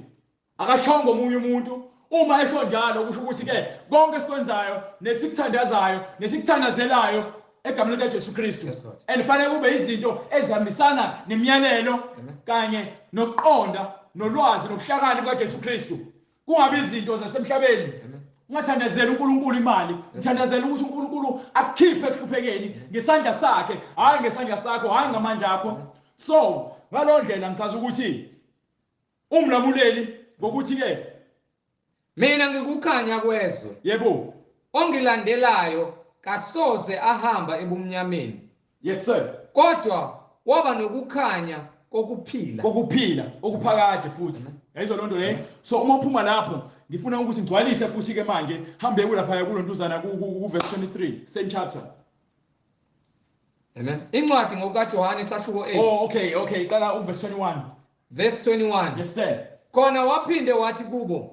Akashongo omunye umuntu. Uma esho njalo kusho ukuthi ke konke esikwenzayo nesikuthandazayo nesikuthandazelayo egameni lika Jesu Kristu. Yes, Lord. And fanele kube izinto ezihambisana nemiyalelo Amen. kanye nokuqonda nolwazi nokuhlakani kukaJesu Kristu. Kungabi izinto zasemhlabeni. Amen. Ungathandazela uNkulunkulu imali, uthandazela ukuthi uNkulunkulu akukhiphe ekuhluphekeni ngesandla sakhe, hayi ngesandla sakho, hayi ngamandla akho. So ngaloo ndlela ngichaza ukuthi umlamuleli ngokuthi ke Mina ngikukhanya kwezwe. Yebo. Ongilandelayo kasoze ahamba ebumnyameni. Yes sir. Kodwa waba nokukhanya kokuphila. Kokuphila okuphakade futhi. Yayizwa loo nto leyo. So uma uphuma lapho ngifuna ukuthi ngigcwalise futhi ke manje hambe kulapha kulontuzana ku verse 23 same chapter. Amen. Incwadi ngokukaJohane sahluko 8. Oh okay okay qala u verse 21. Verse 21. Yes sir. Khona waphinde wathi kubo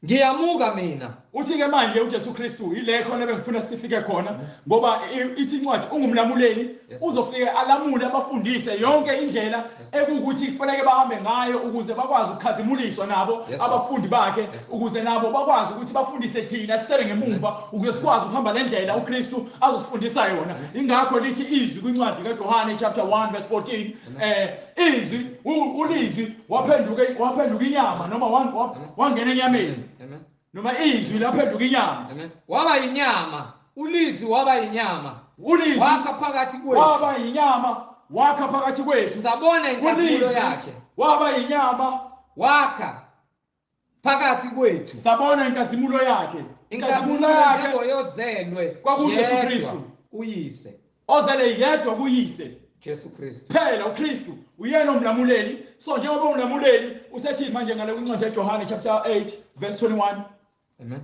ngiyamuka mina. Uthi ke manje uJesu Kristu ile khona bengifuna sifike khona ngoba ithi incwadi ungumlamuleli uzofika alamule abafundise yonke indlela ekukuthi kufanele bahambe ngayo ukuze bakwazi ukukhazimuliswa nabo abafundi bakhe ukuze nabo bakwazi ukuthi bafundise thina sisele ngemumva ukuze sikwazi ukuhamba le ndlela uKristu azosifundisa yona. Ingakho lithi izwi kwincwadi kaJohane chapter 1 verse 14 izwi ulizwi waphenduka inyama noma wangena enyameni. Amen. Noma izwi laphenduka inyama. Amen. Waba inyama, ulizwi waba inyama. Ulizwi wakha phakathi kwethu. Waba inyama, wakha phakathi kwethu. Sabona inkazimulo yakhe. Waba inyama, wakha phakathi kwethu. Sabona inkazimulo yakhe. Inkazimulo yakhe yozelwe kwakuJesu Kristu uyise. Ozele yedwa kuyise. Jesu Kristu. Phela uKristu uyena umlamuleli. So njengoba umlamuleli usethi manje ngale kwincwadi yaJohane chapter 8 verse 21. Amen.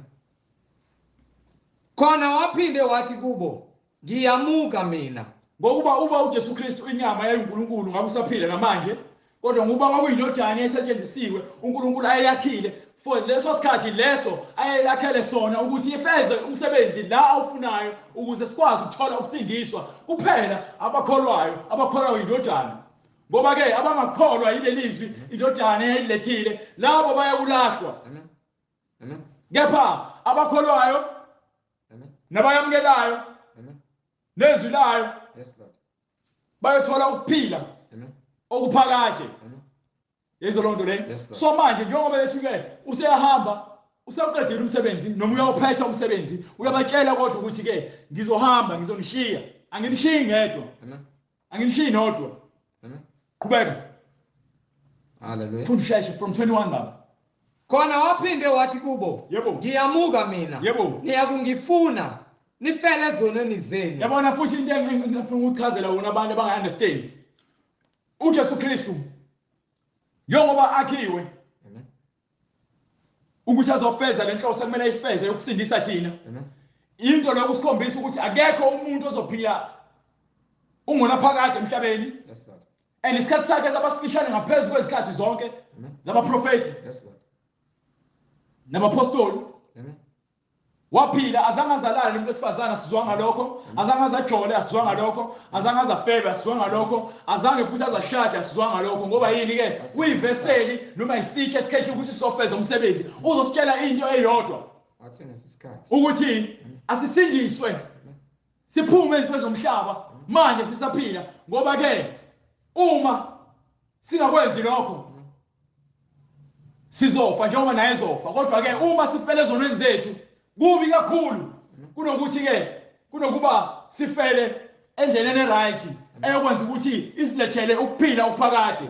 Khona waphinde wathi kubo, ngiyamuka mina. Ngokuba uba uJesu Kristu inyama yayiNkulunkulu ngabe usaphila namanje, kodwa ngokuba kwakuyindodana esetshenzisiwe uNkulunkulu ayeyakhile for leso sikhathi leso ayeyakhele sona ukuthi ifeze umsebenzi la awufunayo ukuze sikwazi ukuthola ukusindiswa kuphela abakholwayo, abakholwayo indodana. Ngoba ke abangakholwa yilelizwi indodana eyilethile labo bayakulahlwa. Amen. Amen. Kepha abakholwayo Amen. nabayamukelayo Amen. nezwi layo Yes Lord. bayothola ukuphila Amen. okuphakade. Amen. Yezo lonto le. Yes, Lord. So manje njengoba lethi ke useyahamba usewuqedile umsebenzi noma uyawuphetha umsebenzi, uyabatshela kodwa ukuthi ke ngizohamba ngizonishiya, anginishiyi ngedwa. Amen. Anginishiyi nodwa. Amen. Qhubeka. Hallelujah. Funda usheshe from 21 baba. Khona waphinde wathi kubo, Yebo. ngiyamuka mina. Yebo. Niyakungifuna nifele ezonweni zenu. Yabona futhi into engifuna ukuchazela wona abantu abanga-understand. uJesu Kristu njengoba akhiwe Amen. ukuthi azofeza lenhloso ekumele ayifeze yokusindisa thina. Amen. Into lokho kusikhombisa ukuthi akekho umuntu ozophila ungonaphakade emhlabeni. Yes Lord. And isikhathi sakhe sabasifishane ngaphezulu kwezikhathi zonke Amen. zabaprofeti Yes Lord. nabapostoli. Amen. Waphila azange azalale nomuntu wesifazane, asizwa ngalokho, azange azajole, asizwa ngalokho, azange azafebe, asizwa ngalokho, azange futhi azashada, asizwa ngalokho. Ngoba yini ke uyiveseli noma isitshe esikhethe ukuthi sofeza umsebenzi, uzositshela into eyodwa Wathi ngesikhathi ukuthi asisindiswe siphume ezintweni zomhlaba manje sisaphila. Ngoba ke uma singakwenzi lokho sizofa njengoba naye ezofa. Kodwa ke uma sifele ezonweni zethu kubi kakhulu kunokuthi ke kunokuba sifele endleleni eright eyokwenza ukuthi isilethele ukuphila okuphakade.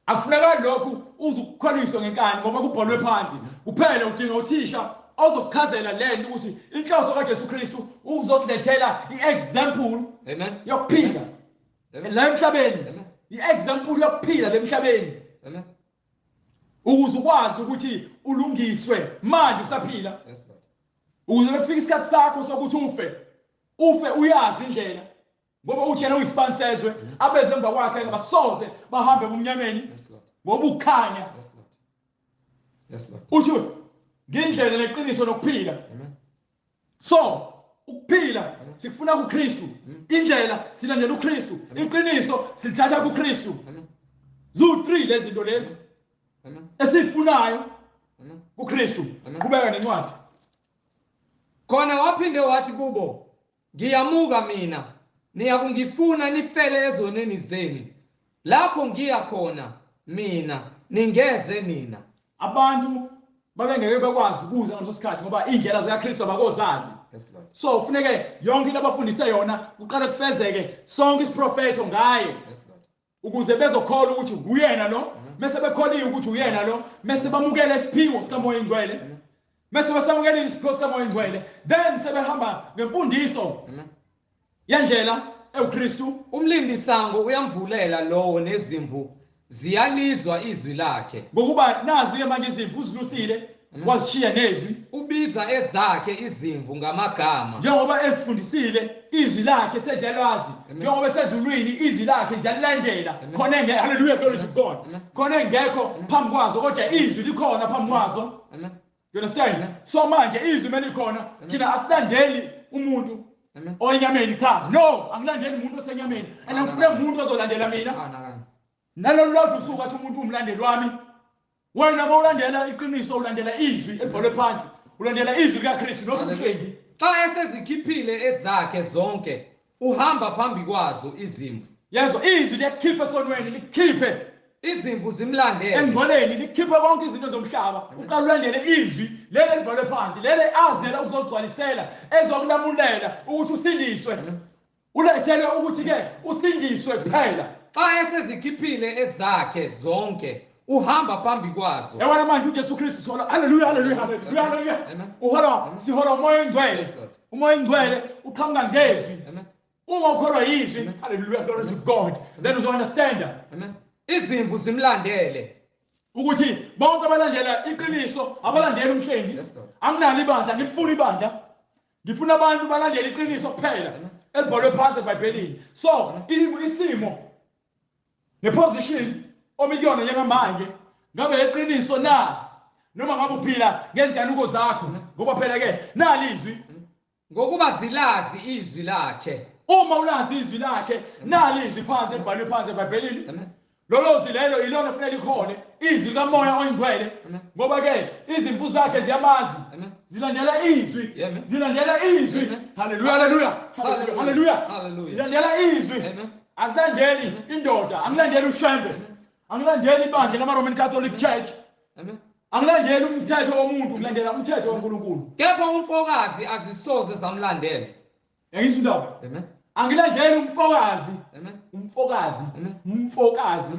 Akufunekali lokhu uze ukukholiswe ngenkani ngoba kubhalwe phansi. Kuphela udinga uthisha ozokuchazela lento ukuthi inhloso kaJesu Kristu uzosilethela iexample Amen. yokuphila Amen. la emhlabeni. Amen. Iexample yokuphila lemhlabeni Amen. ukuze ukwazi ukuthi ulungiswe manje usaphila. Yes Lord. Ukuze kufike isikhathi sakho sokuthi ufe, ufe uyazi indlela. Ngoba uthi yena uyisibani sezwe, abeze emva kwakhe abasoze bahambe ebumnyameni Yes Lord. ngoba ukukhanya. Yes Lord. Yes Lord. Uthi ngindlela neqiniso nokuphila. Amen. So ukuphila sikufuna kuKristu, indlela silandela uKristu, iqiniso silithatha kuKristu. Amen. Zu3 lezi zinto lezi Amen. esifunayo Amen. kuKristu. Amen. Qhubeka nencwadi. Khona waphinde wathi kubo, ngiyamuka mina, niyakungifuna nifele ezonweni zenu. Lapho ngiya khona mina ningeze nina. Abantu babengeke bekwazi ukuza ngaleso sikhathi ngoba indlela zikaKristu abakozazi. Yes Lord. So kufuneke yonke into abafundise yona kuqale kufezeke sonke isiprofetho ngaye Yes Lord. ukuze bezokholwa ukuthi uyena lo, mase bekholiwe ukuthi uyena lo, mase bamukele isiphiwo sikaMoya Ingcwele, mase besamukelile isiphiwo sikaMoya Ingcwele, then sebehamba ngemfundiso Amen. yendlela ewuKristu. Umlindisango uyamvulela lowo nezimvu ziyalizwa izwi lakhe. Ngokuba nazi ke manje izimvu uzilusile wazishiya nezwi, Ubiza ezakhe izimvu ngamagama. njengoba ezifundisile izwi lakhe seziyalwazi, njengoba esezulwini izwi lakhe ziyalilandela. Khona enge hallelujah, glory to God. Khona engekho phambi kwazo kodwa izwi likhona phambi kwazo. Amen. You understand? So manje izwi melikhona, thina asilandeli umuntu Amen. oyenyameni cha. No, angilandeli umuntu osenyameni. And angifune umuntu ozolandela mina. Ana Nalolu lodwa usuku athi umuntu umlandeli wami. Wena mawulandela iqiniso ulandela izwi elibhalwe phansi. Ulandela izwi likaKristu not umhlengi. Xa esezikhiphile ezakhe zonke uhamba phambi kwazo izimvu. Yezwa izwi liyakukhipha esonweni, likukhiphe Izimvu zimlandele. engcoleni, likukhiphe konke izinto zomhlaba. Uqala ulandele izwi leli elibhalwe phansi, leli azela ukuzogcwalisela, ezokulamulela ukuthi usindiswe. Ulethelwe ukuthi ke usindiswe kuphela. Xa esezikhiphile ezakhe zonke uhamba phambi kwazo. Yabona manje uJesu Kristu sihola, haleluya, haleluya, haleluya, haleluya. Uhola, sihola uMoya oNgcwele. UMoya oNgcwele uqhamuka ngezwi. Uma ukholwa yizwi, haleluya, glory to God, then uzo understand. Amen. Izimvu zimlandele. Ukuthi bonke abalandela iqiniso abalandela umhlengi. Anginalo ibandla, ngifuna ibandla. Ngifuna abantu balandele iqiniso kuphela elibhalwe phansi eBhayibhelini. So isimo neposition omikuyona njengamanje ngabe iqiniso na, noma ngabe uphila ngezinkanuko zakho, ngoba phela ke nalizwi, ngokuba zilazi izwi lakhe. Uma ulazi izwi lakhe, nalizwi phansi elibhalwe phansi eBhayibhelini. Lolo zwi lelo ilona kufanele likhole, izwi likaMoya oNgcwele, ngoba ke izimvu zakhe ziyamazi, zilandela izwi, zilandela izwi. Haleluya, haleluya, haleluya, zilandela izwi. Azilandeli indoda, angilandeli uShembe, angilandeli ibandla lama-Roman Catholic Church, angilandeli umthetho womuntu, ngilandela umthetho kaNkulunkulu. Kepha umfokazi azisoze zamlandela. Yangizwa indaba? Angilandeli umfokazi. Umfokazi. Umfokazi.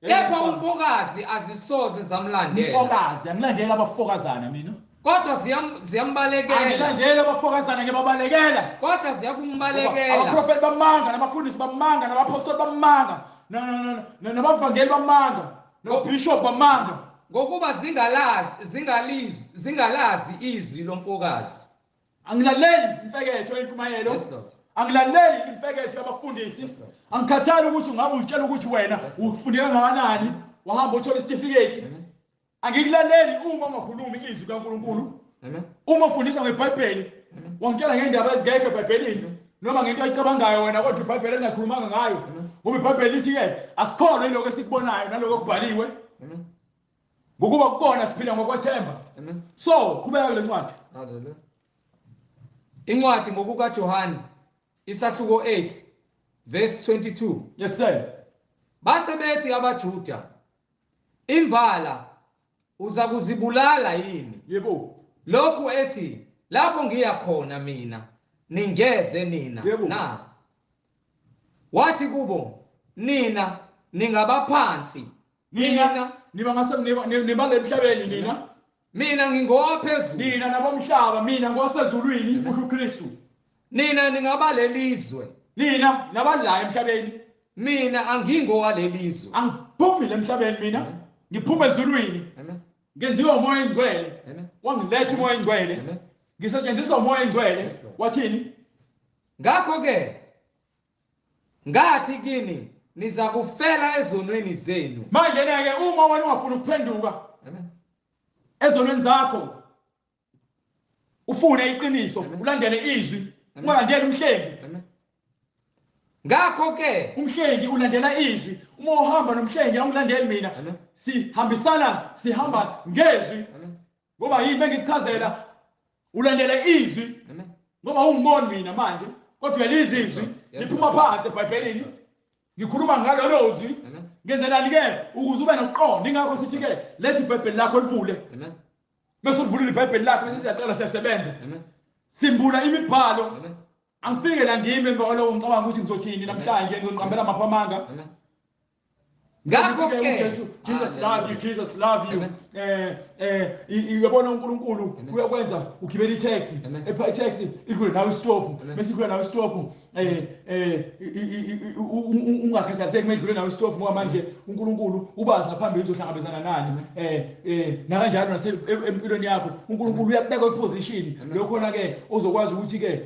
Kepha umfokazi azisoze zamlandela. Umfokazi, angilandeli abafokazana mina. Kodwa ziyambalekela. Angilandeli abafokazana, ngiyababalekela. Kodwa ziyakumbalekela. Abaprofeti bamanga, nabafundisi bamanga, nabapostoli bamanga, nabavangeli bamanga, nabishop bamanga. Ngokuba zingalazi izwi lomfokazi. Angilaleli imfeketho yentshumayelo. Angilaleli imfeketho yabafundisi. Angikhathali ukuthi ungabe uzitshela ukuthi wena ufunde kangakanani, wahamba uthola isitifiketi. Angikulaleli uma ungakhulumi izwi kaNkulunkulu. Uma ufundisa ngeBhayibheli, wangitshela ngendaba ezingekho eBhayibhelini noma ngento oyicabangayo wena kodwa iBhayibheli engakhulumanga ngayo. Ngoba iBhayibheli lithi-ke asikholwe yilokho esikubonayo nalokho okubhaliwe. Ngokuba kukona siphila ngokwethemba. So qhubeka kule ncwadi. Haleluya. Incwadi ngokukaJohane isahluko 8 verse 22. Yes sir. Base bethi abaJuda, imbala uza kuzibulala yini? Yebo. Lokhu ethi lapho ngiya khona mina ningeze nina na. Wathi kubo, nina ningabaphansi, nina niba ngase niba lemhlabeni nina, mina ngingowaphezulu, nina nabomhlaba, mina ngowasezulwini, kusho uKristu. Nina ningabalelizwe, nina nabadlayo emhlabeni, mina angingowalelizwe. Angiphumi emhlabeni mina, ngiphuma ezulwini. Ngenziwa uMoya oNgcwele, wangiletha uMoya oNgcwele, ngisetshenziswa uMoya oNgcwele. Wathini? Ngakho ke ngathi kini niza kufela ezonweni zenu. Manje ke uma wena ungafuni ukuphenduka ezonweni zakho, ufune iqiniso, ulandele izwi, ungalandeli umhlengi. Ngakho ke umhlengi ulandela izwi. Uma uhamba nomhlengi awungilandeli mina, sihambisana, sihamba ngezwi. Ngoba yini bengikuchazela, ulandele izwi ngoba ungiboni mina manje, kodwa uyalizwa izwi liphuma phansi eBhayibhelini. Ngikhuluma ngalolo zwi. Ngenzelani ke ukuze ube nokuqonda. Ingakho sithi ke lethi iBhayibheli lakho livule. Bese ulivulile iBhayibheli lakho bese siyaqala siyasebenza. Simbula imibhalo. Angifike la ngime emva kwaloko ngicabanga ukuthi ngizothini namhlanje, ngizoqambela amaphamanga. Ngakho ke Jesu, Jesus love you, Jesus love you. Uyabona uNkulunkulu uyakwenza ugibela itaxi, epha itaxi idlule nawe istop, bese idlule nawe istop, ungakhathazeki medlule nawe istop ngoba manje uNkulunkulu ubazi ngaphambili uzohlangabezana nani. Nakanjalo nase empilweni yakho uNkulunkulu uyakubeka eposition lokhona ke ozokwazi ukuthi ke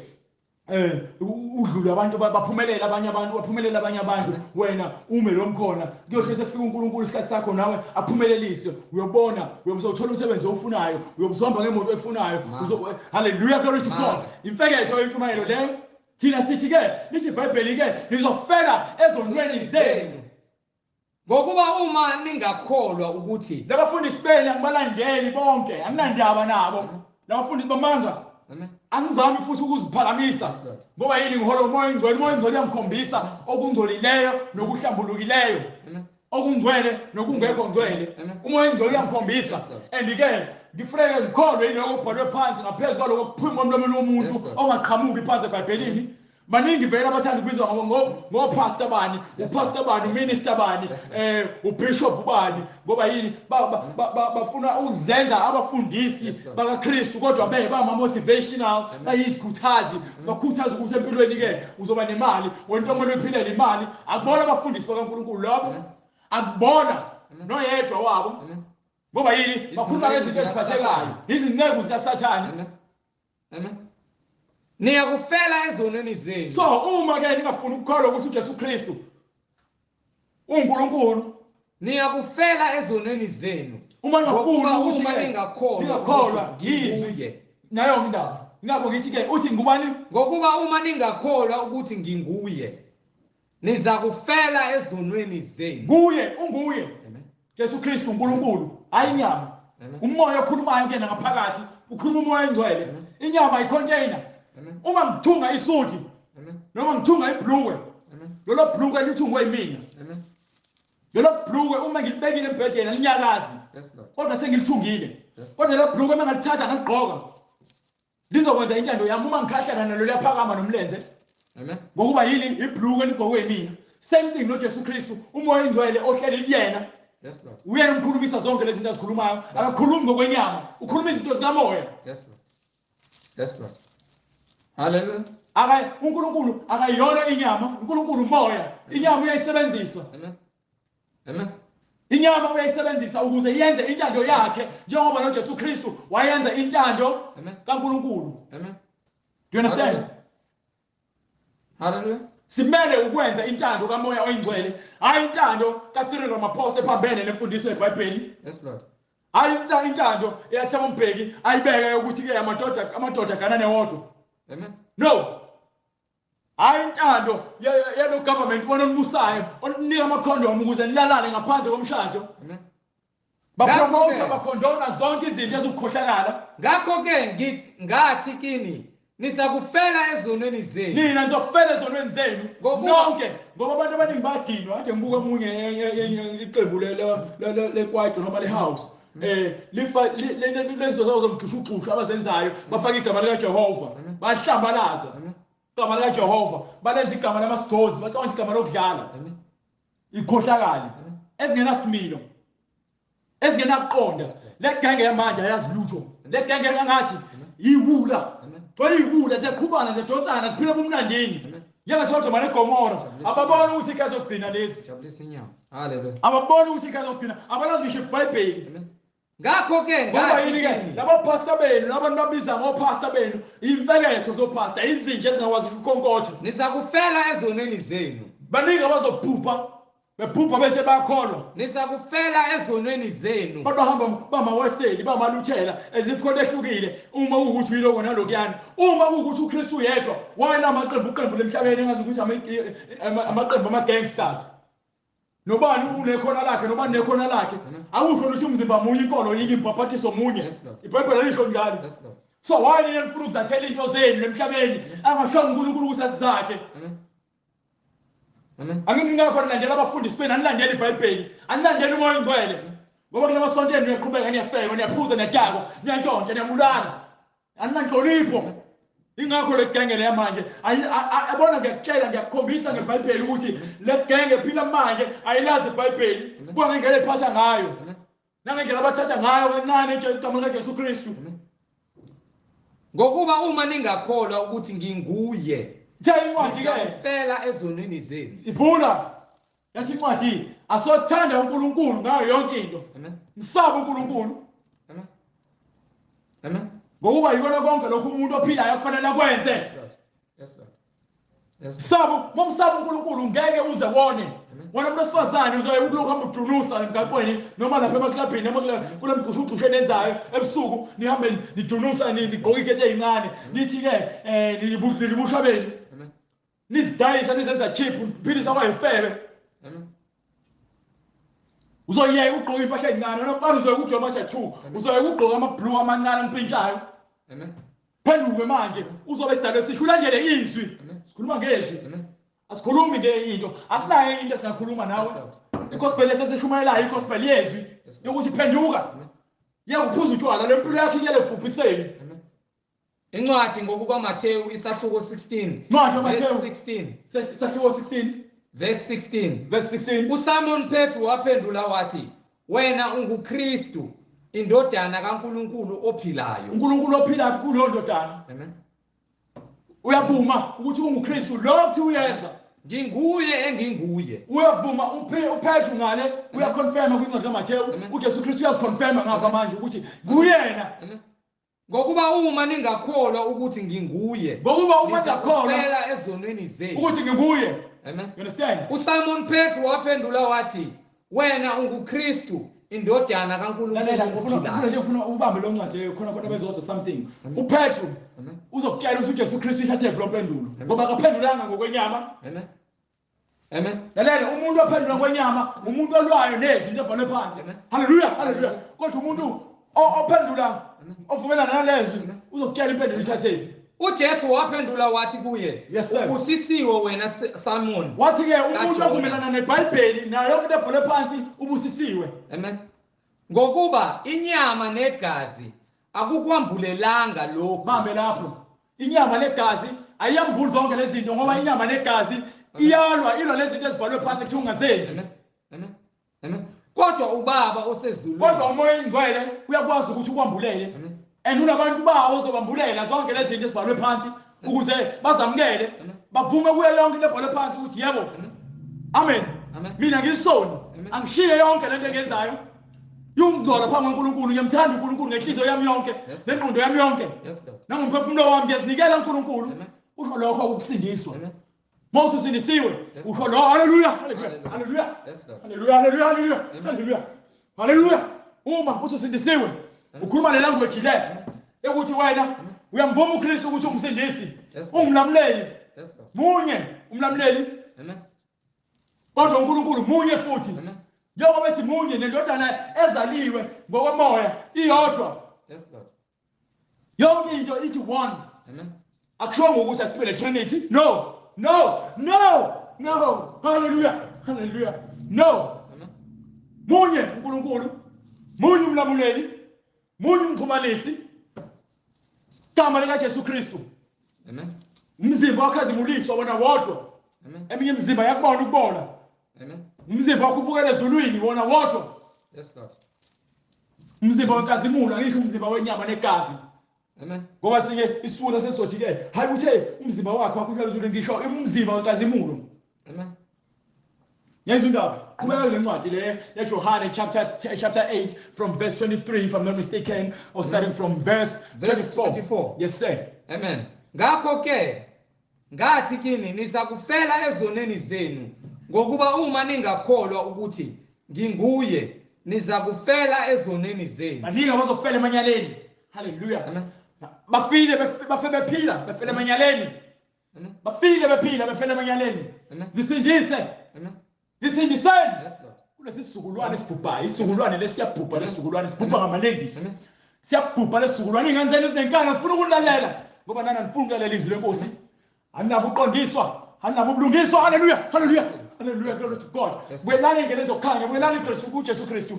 udlule abantu baphumelela abanye abantu, baphumelela abanye abantu, wena ume lo mkhona. Kuyohle sekufika uNkulunkulu isikhathi sakho nawe aphumelelise. Uyobona, uyobuthola umsebenzi ofunayo, uyobuhamba ngemoto efunayo. Hallelujah, glory to God. Imfeketho yentshumayelo leyo. Thina sithi ke lithi iBhayibheli ke nizofela ezonweni zenu. Ngokuba uma ningakholwa ukuthi labafundisi benu angibalandeli bonke, anginandaba nabo. Labafundisi bamanga. Angizami futhi ukuziphakamisa ngoba yini, ngihola uMoya oNgcwele. UMoya oNgcwele uyangikhombisa okungcolileyo nokuhlambulukileyo, okungcwele nokungekho ngcwele. UMoya oNgcwele uyangikhombisa. And ke ngifuneke ngikholwe yiloko okubhalwe phansi ngaphezu kwaloko okuphuma emlomeni womuntu ongaqhamuki phansi eBhayibhelini. Baningi vele abathanda ukubizwa ngopastor bani, upastor bani, uminister bani, ubishop bani, ngoba yini bafuna ukuzenza abafundisi bakaKristu, kodwa beba motivational, bayizikhuthazi, sibakhuthaza ukuthi empilweni ke uzoba nemali, wena okumele uphilele imali. Akubona abafundisi bakaNkulunkulu labo, akubona noyedwa wabo, ngoba yini bakhuluma ngezinto eziphathekayo, izinceku zikaSathane. Amen. Niyakufela ezonweni zenu. So uma ke ningafuni ukukholwa ukuthi uJesu Kristu uNkulunkulu, niyakufela ezonweni zenu. Uma ningafuni ukuthi ningakholwa izwi nayo indaba. Ingakho ngithi ke uthi ngubani? Ngokuba uma ningakholwa ukuthi nginguye, nizakufela ezonweni zenu. Nguye, unguye. Jesu Kristu uNkulunkulu, hayi inyama. Umoya okhulumayo kuyena ngaphakathi, ukhuluma umoya ongcwele. Inyama icontainer. Uma ngithunga isuthi noma ngithunga ibhlukwe, lolo bhlukwe lithungwe yimina. Lolo bhlukwe uma ngilibekile embhedeni alinyakazi, kodwa sengilithungile. Kodwa lelo bhlukwe uma ngalithatha ngaligqoka lizokwenza intando yami. Uma ngikhahlela nalo liyaphakama nomlenze. Ngokuba yini? Ibhlukwe ligqokwe yimina. Same thing noJesu Kristu, umoya ongcwele ohleli kuyena. Uyena umkhulumisa zonke lezi zinto azikhulumayo. Akakhulumi ngokwenyama, ukhuluma izinto zikamoya. Yes Lord. Yes Lord. Hallelujah. Aka uNkulunkulu akayona inyama, uNkulunkulu umoya. Inyama uyayisebenzisa. Amen. Amen. Inyama uyayisebenzisa ukuze yenze intando yakhe, njengoba noJesu Kristu wayenza intando kaNkulunkulu. Amen. Do you understand? Hallelujah. Simele ukwenza intando kaMoya oyiNgcwele, hayi intando kaCyril Ramaphosa ephambene nemfundiso yeBhayibheli. Yes Lord. Hayi intando eyaThabo Mbeki ayibeke ukuthi ke amadoda ganane wodwa. Amen. No. Hayi intando yalo government wona onibusayo oninika amakhondomu ukuze nilalane ngaphandle komshado. Amen. Bapromote bakhondona zonke izinto ezikukhohlakala. Ngakho ke ngathi kini nizakufela ezonweni zenu. Nina nizofela ezonweni zenu nonke, ngoba abantu abaningi bayadinwa. Kade ngibuka omunye iqembu lekwaito noma le-house, lifa lezinto zabo zomgxushuxushu abazenzayo, bafaka igama likaJehova, bahlambalaza igama likaJehova, balenza igama lamasigcozi, bacabanga igama lokudlala. Ikhohlakali ezingenasimilo, ezingenakuqonda. Le genge yamanje ayazi lutho. Le genge engathi iwula, iwula ziyaqhubana, ziyadonsana, ziphila ebumnandini njengeSodoma neGomora. Ababoni ukuthi isikhathi sokugcina lesi. Ababoni ukuthi isikhathi sokugcina, abalazi ngisho iBhayibheli. Ngakho ke ngoba yini ke labo pastor benu, labantu babiza ngopastor benu, imfeketho zopastor, izinja ezingakwazi ukukhonkotha. Nizakufela ezonweni zenu. Baningi abazobhubha, bebhubha bethe bayakholwa. Nizakufela ezonweni zenu. Kodwa hamba bamaweseli, bamaluthela ezifo ehlukile. Uma kuwukuthi uyiloko nalokuyana, uma kuwukuthi uKristu uyedwa, wayena amaqembu qembu lemhlabeni engazi ukuthi amaqembu ama-gangsters. Nobani unekhona lakhe, nobani nekhona lakhe. Akusho ukuthi umzimba munye, inkolo yinye, imbhaphathiso munye. IBhayibheli alisho njalo. So why nina nifuna ukuzakhela into zenu emhlabeni angashongo uNkulunkulu ukuthi asizakhe? Angingakho nilandela abafundisi benu, anilandeli iBhayibheli, anilandeli uMoya oNgcwele. Ngoba kulamasonto enu niyaqhubeka niyafeba, niyaphuza, niyadakwa, niyantshontsha, niyabulala. Aninanhlonipho. Ingakho le genge le manje ayabona, ngiyakutshela, ngiyakukhombisa ngeBhayibheli ukuthi le genge ephila manje ayilazi iBhayibheli. Buka ngendlela ephasha ngayo, nangendlela abathatha ngayo kancane igama likaJesu Kristu. Ngokuba uma ningakholwa ukuthi nginguye, The incwadi ke nizakufela ezonweni zenu. Ivula yathi incwadi, asothanda uNkulunkulu ngayo yonke into. Msabe uNkulunkulu. Amen. Amen. Ngokuba yikona konke lokhu umuntu ophilayo kufanele akwenze. Yes Lord. Yes Lord. Sabo, momsaba uNkulunkulu ngeke uze wone. Wena umuntu wesifazane uzoye ukulokhu hamba udunusa emgaqweni noma lapha emaklabhini noma kule mgxushu enenzayo ebusuku, nihambe nidunusa nigqoke ikete ezincane, nithi ke nilibusha benu. Nizidayisa nizenza cheap, niphilisa kwayifebe. Uzoyeka ugqoka impahla ezincane, wena mfana uzoyeka ugqoka ama-tattoo, uzoyeka ugqoka ama-blue amancane ampintshayo. Phenduke manje, uzobe sidalwe sisho, ulandele izwi. Sikhuluma ngezwi. Asikhulumi ngeinto, asinayo into esingakhuluma nawe. Igospel esesishumayelayo, igospel yezwi yokuthi phenduka. Yeka uphuza utshwala, le mpilo yakho iyele ebhubhiseni. Incwadi ngokukaMathewu isahluko 16. Incwadi kaMathewu. 16. Isahluko 16. Verse 16. Verse 16. uSimon Petru waphendula wathi, wena unguKristu, indodana kaNkuluNkulu ophilayo. uNkulunkulu ophilayo kulo ndodana. Amen. Uyavuma ukuthi unguKristu lo kuthi uyeza. Nginguye enginguye. Uyavuma uPetru ngale uyaconfirma kwincwadi kaMathewu. uJesu Kristu uyaziconfirma ngapha manje ukuthi nguyena. Ngokuba uma ningakholwa ukuthi nginguye. Ngokuba uma ningakholwa ezonweni zenu ukuthi nginguye. Amen. You understand? uSimon Petru waphendula wathi, wena unguKristu, indodana kaNkulunkulu ophilayo. Ngifuna ubambe lo ncwadi leyo khona khona bezozwa something. uPetru uzokutshela ukuthi uJesu Kristu ishathe lo mpendulo ngoba akaphendulanga ngokwenyama. Amen. Amen. Lalela, umuntu ophendula ngokwenyama umuntu olwayo nezinto ebhalwe phansi. Hallelujah, hallelujah. Kodwa umuntu ophendula ovumelana nalezwi uzokutshela impendulo ithathephi. uJesu waphendula wathi kuye, ubusisiwe wena Simon. Wathi ke umuntu ovumelana neBhayibheli nayo yonke into ebhalwe phansi ubusisiwe. Amen. Ngokuba inyama negazi akukwambulelanga lokhu. Bambe lapho. Inyama negazi ayiyambuli zonke lezi zinto ngoba inyama negazi iyalwa ilwa lezi zinto ezibhalwe phansi ekuthiwa ungazenzi. Amen. Amen. Amen. Kodwa ubaba osezulwini. Kodwa uMoya oNgcwele uyakwazi ukuthi ukwambulele. And unabantu bawo ozobambulela zonke lezi zinto ezibhalwe phansi ukuze bazamukele bavume kuyo yonke into ebhalwe phansi ukuthi yebo. Amen. Mina ngisoni, angishiye yonke lento engiyenzayo. Yungcola phambi kukaNkulunkulu, ngiyamthanda uNkulunkulu ngenhliziyo yami yonke, nengqondo yami yonke. Nangomphefumulo wami ngiyazinikela uNkulunkulu. Usho lokho ukusindiswa. Mose usindisiwe. Usho lo haleluya, haleluya, haleluya. Haleluya, haleluya, haleluya. Haleluya. Haleluya. Uma uthi usindisiwe, ukhuluma le language le ekuthi wena uyamvuma uKristu ukuthi umsindisi, ungumlamuleli. Munye umlamuleli. Amen. Kodwa uNkulunkulu munye futhi. Njengoba bethi munye nendodana ezaliwe ngokomoya iyodwa. Yes Lord. Yonke into ithi one. Amen. Akushongo ukuthi asibe le Trinity. No. No. No. No. Hallelujah. Hallelujah. No. Amen. Munye uNkulunkulu. Munye umlamuleli. Munye umxhumanisi. Igama lika Jesu Kristu. Amen. Umzimba wakhazimuliswa wona wodwa. Amen. Eminye imizimba yakubona ukubola. Amen. Umzimba wakho ubukele ezulwini wona wodwa. Yes Lord. Umzimba wenkazimulo, angisho umzimba wenyama negazi. Amen. Ngoba sike isifunda sesothi ke, hayi uthe umzimba wakho wakhuhlala ezulwini, ngisho umzimba wenkazimulo. Amen. Ngiyizwa indaba. Qhubeka le ncwadi le yeJohane chapter 8 from verse 23 if I'm not mistaken, or starting from verse 24. Yes sir. Amen. Ngakho ke ngathi kini nizakufela ezoneni zenu, ngokuba uma ningakholwa ukuthi nginguye nizakufela ezoneni zenu. Baningi abazofela emanyaleni. Hallelujah. Amen. Bafile bafe bephila, befela emanyaleni. Amen. Bafile bephila, befela emanyaleni. Amen. Zisindise. Amen. Zisindiseni. Yes Lord. Kulesi sizukulwane sibhubhayo, isizukulwane lesiyabhubha, lesizukulwane sibhubha ngamalengiso. Amen. Siyabhubha lesizukulwane, ingane zenu zinenkani, sifuna ukulalela ngoba nani anifuni ukulalela izwi lenkosi. Aninabo uqondiswa, aninabo ubulungiswa. Hallelujah, hallelujah, hallelujah, glory to God. Buyelani endleleni zokukhanya, buyelani kuJesu Kristu.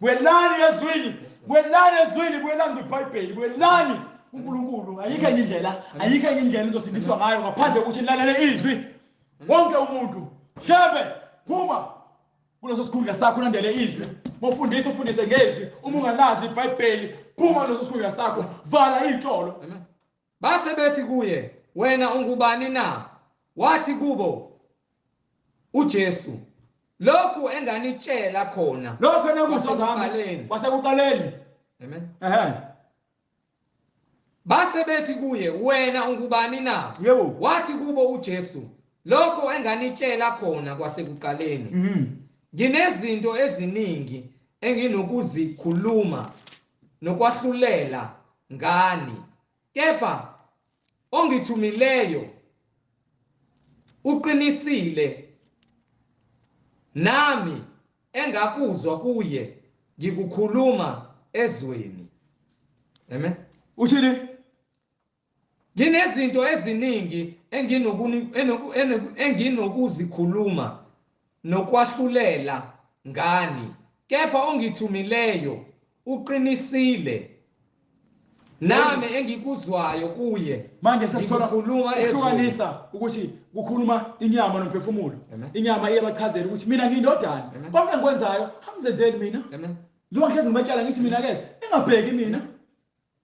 Buyelani ezwini, buyelani ezwini, buyelani kwiBhayibheli, buyelani kuNkulunkulu. Ayikho enye indlela, ayikho enye indlela enizosindiswa ngayo ngaphandle kokuthi nilalele izwi. Wonke umuntu shebe phuma kuleso sikhundla sakho ulandele izwi. Mawufundisa ufundise ngezwi, uma ungalazi iBhayibheli phuma kuleso sikhundla sakho, vala iy'tolo. Amen. Base bethi kuye, wena ungubani na? Wathi kubo uJesu, lokhu enganitshela khona. Lokhu enakuzwa ngami kwasekuqaleni. Amen. Ehhe. Base bethi kuye, wena ungubani na? Yebo. Wathi kubo uJesu, lokho enganitshela khona kwasekuqaleni. Nginezinto eziningi enginokuzikhuluma nokwahlulela ngani, kepha ongithumileyo uqinisile, nami engakuzwa kuye ngikukhuluma ezweni. Amen. Uthini? Nginezinto eziningi enginokuzikhuluma nokwahlulela ngani, kepha ongithumileyo uqinisile, Nami engikuzwayo kuye. Manje sesithola ukuhlukanisa ukuthi kukhuluma inyama nomphefumulo. Inyama iyabachazela ukuthi mina ngiyindodana. Konke engikwenzayo angizenzeli mina. Njengoba ngihlezi ngibatshela ngithi mina ke ningabheki mina.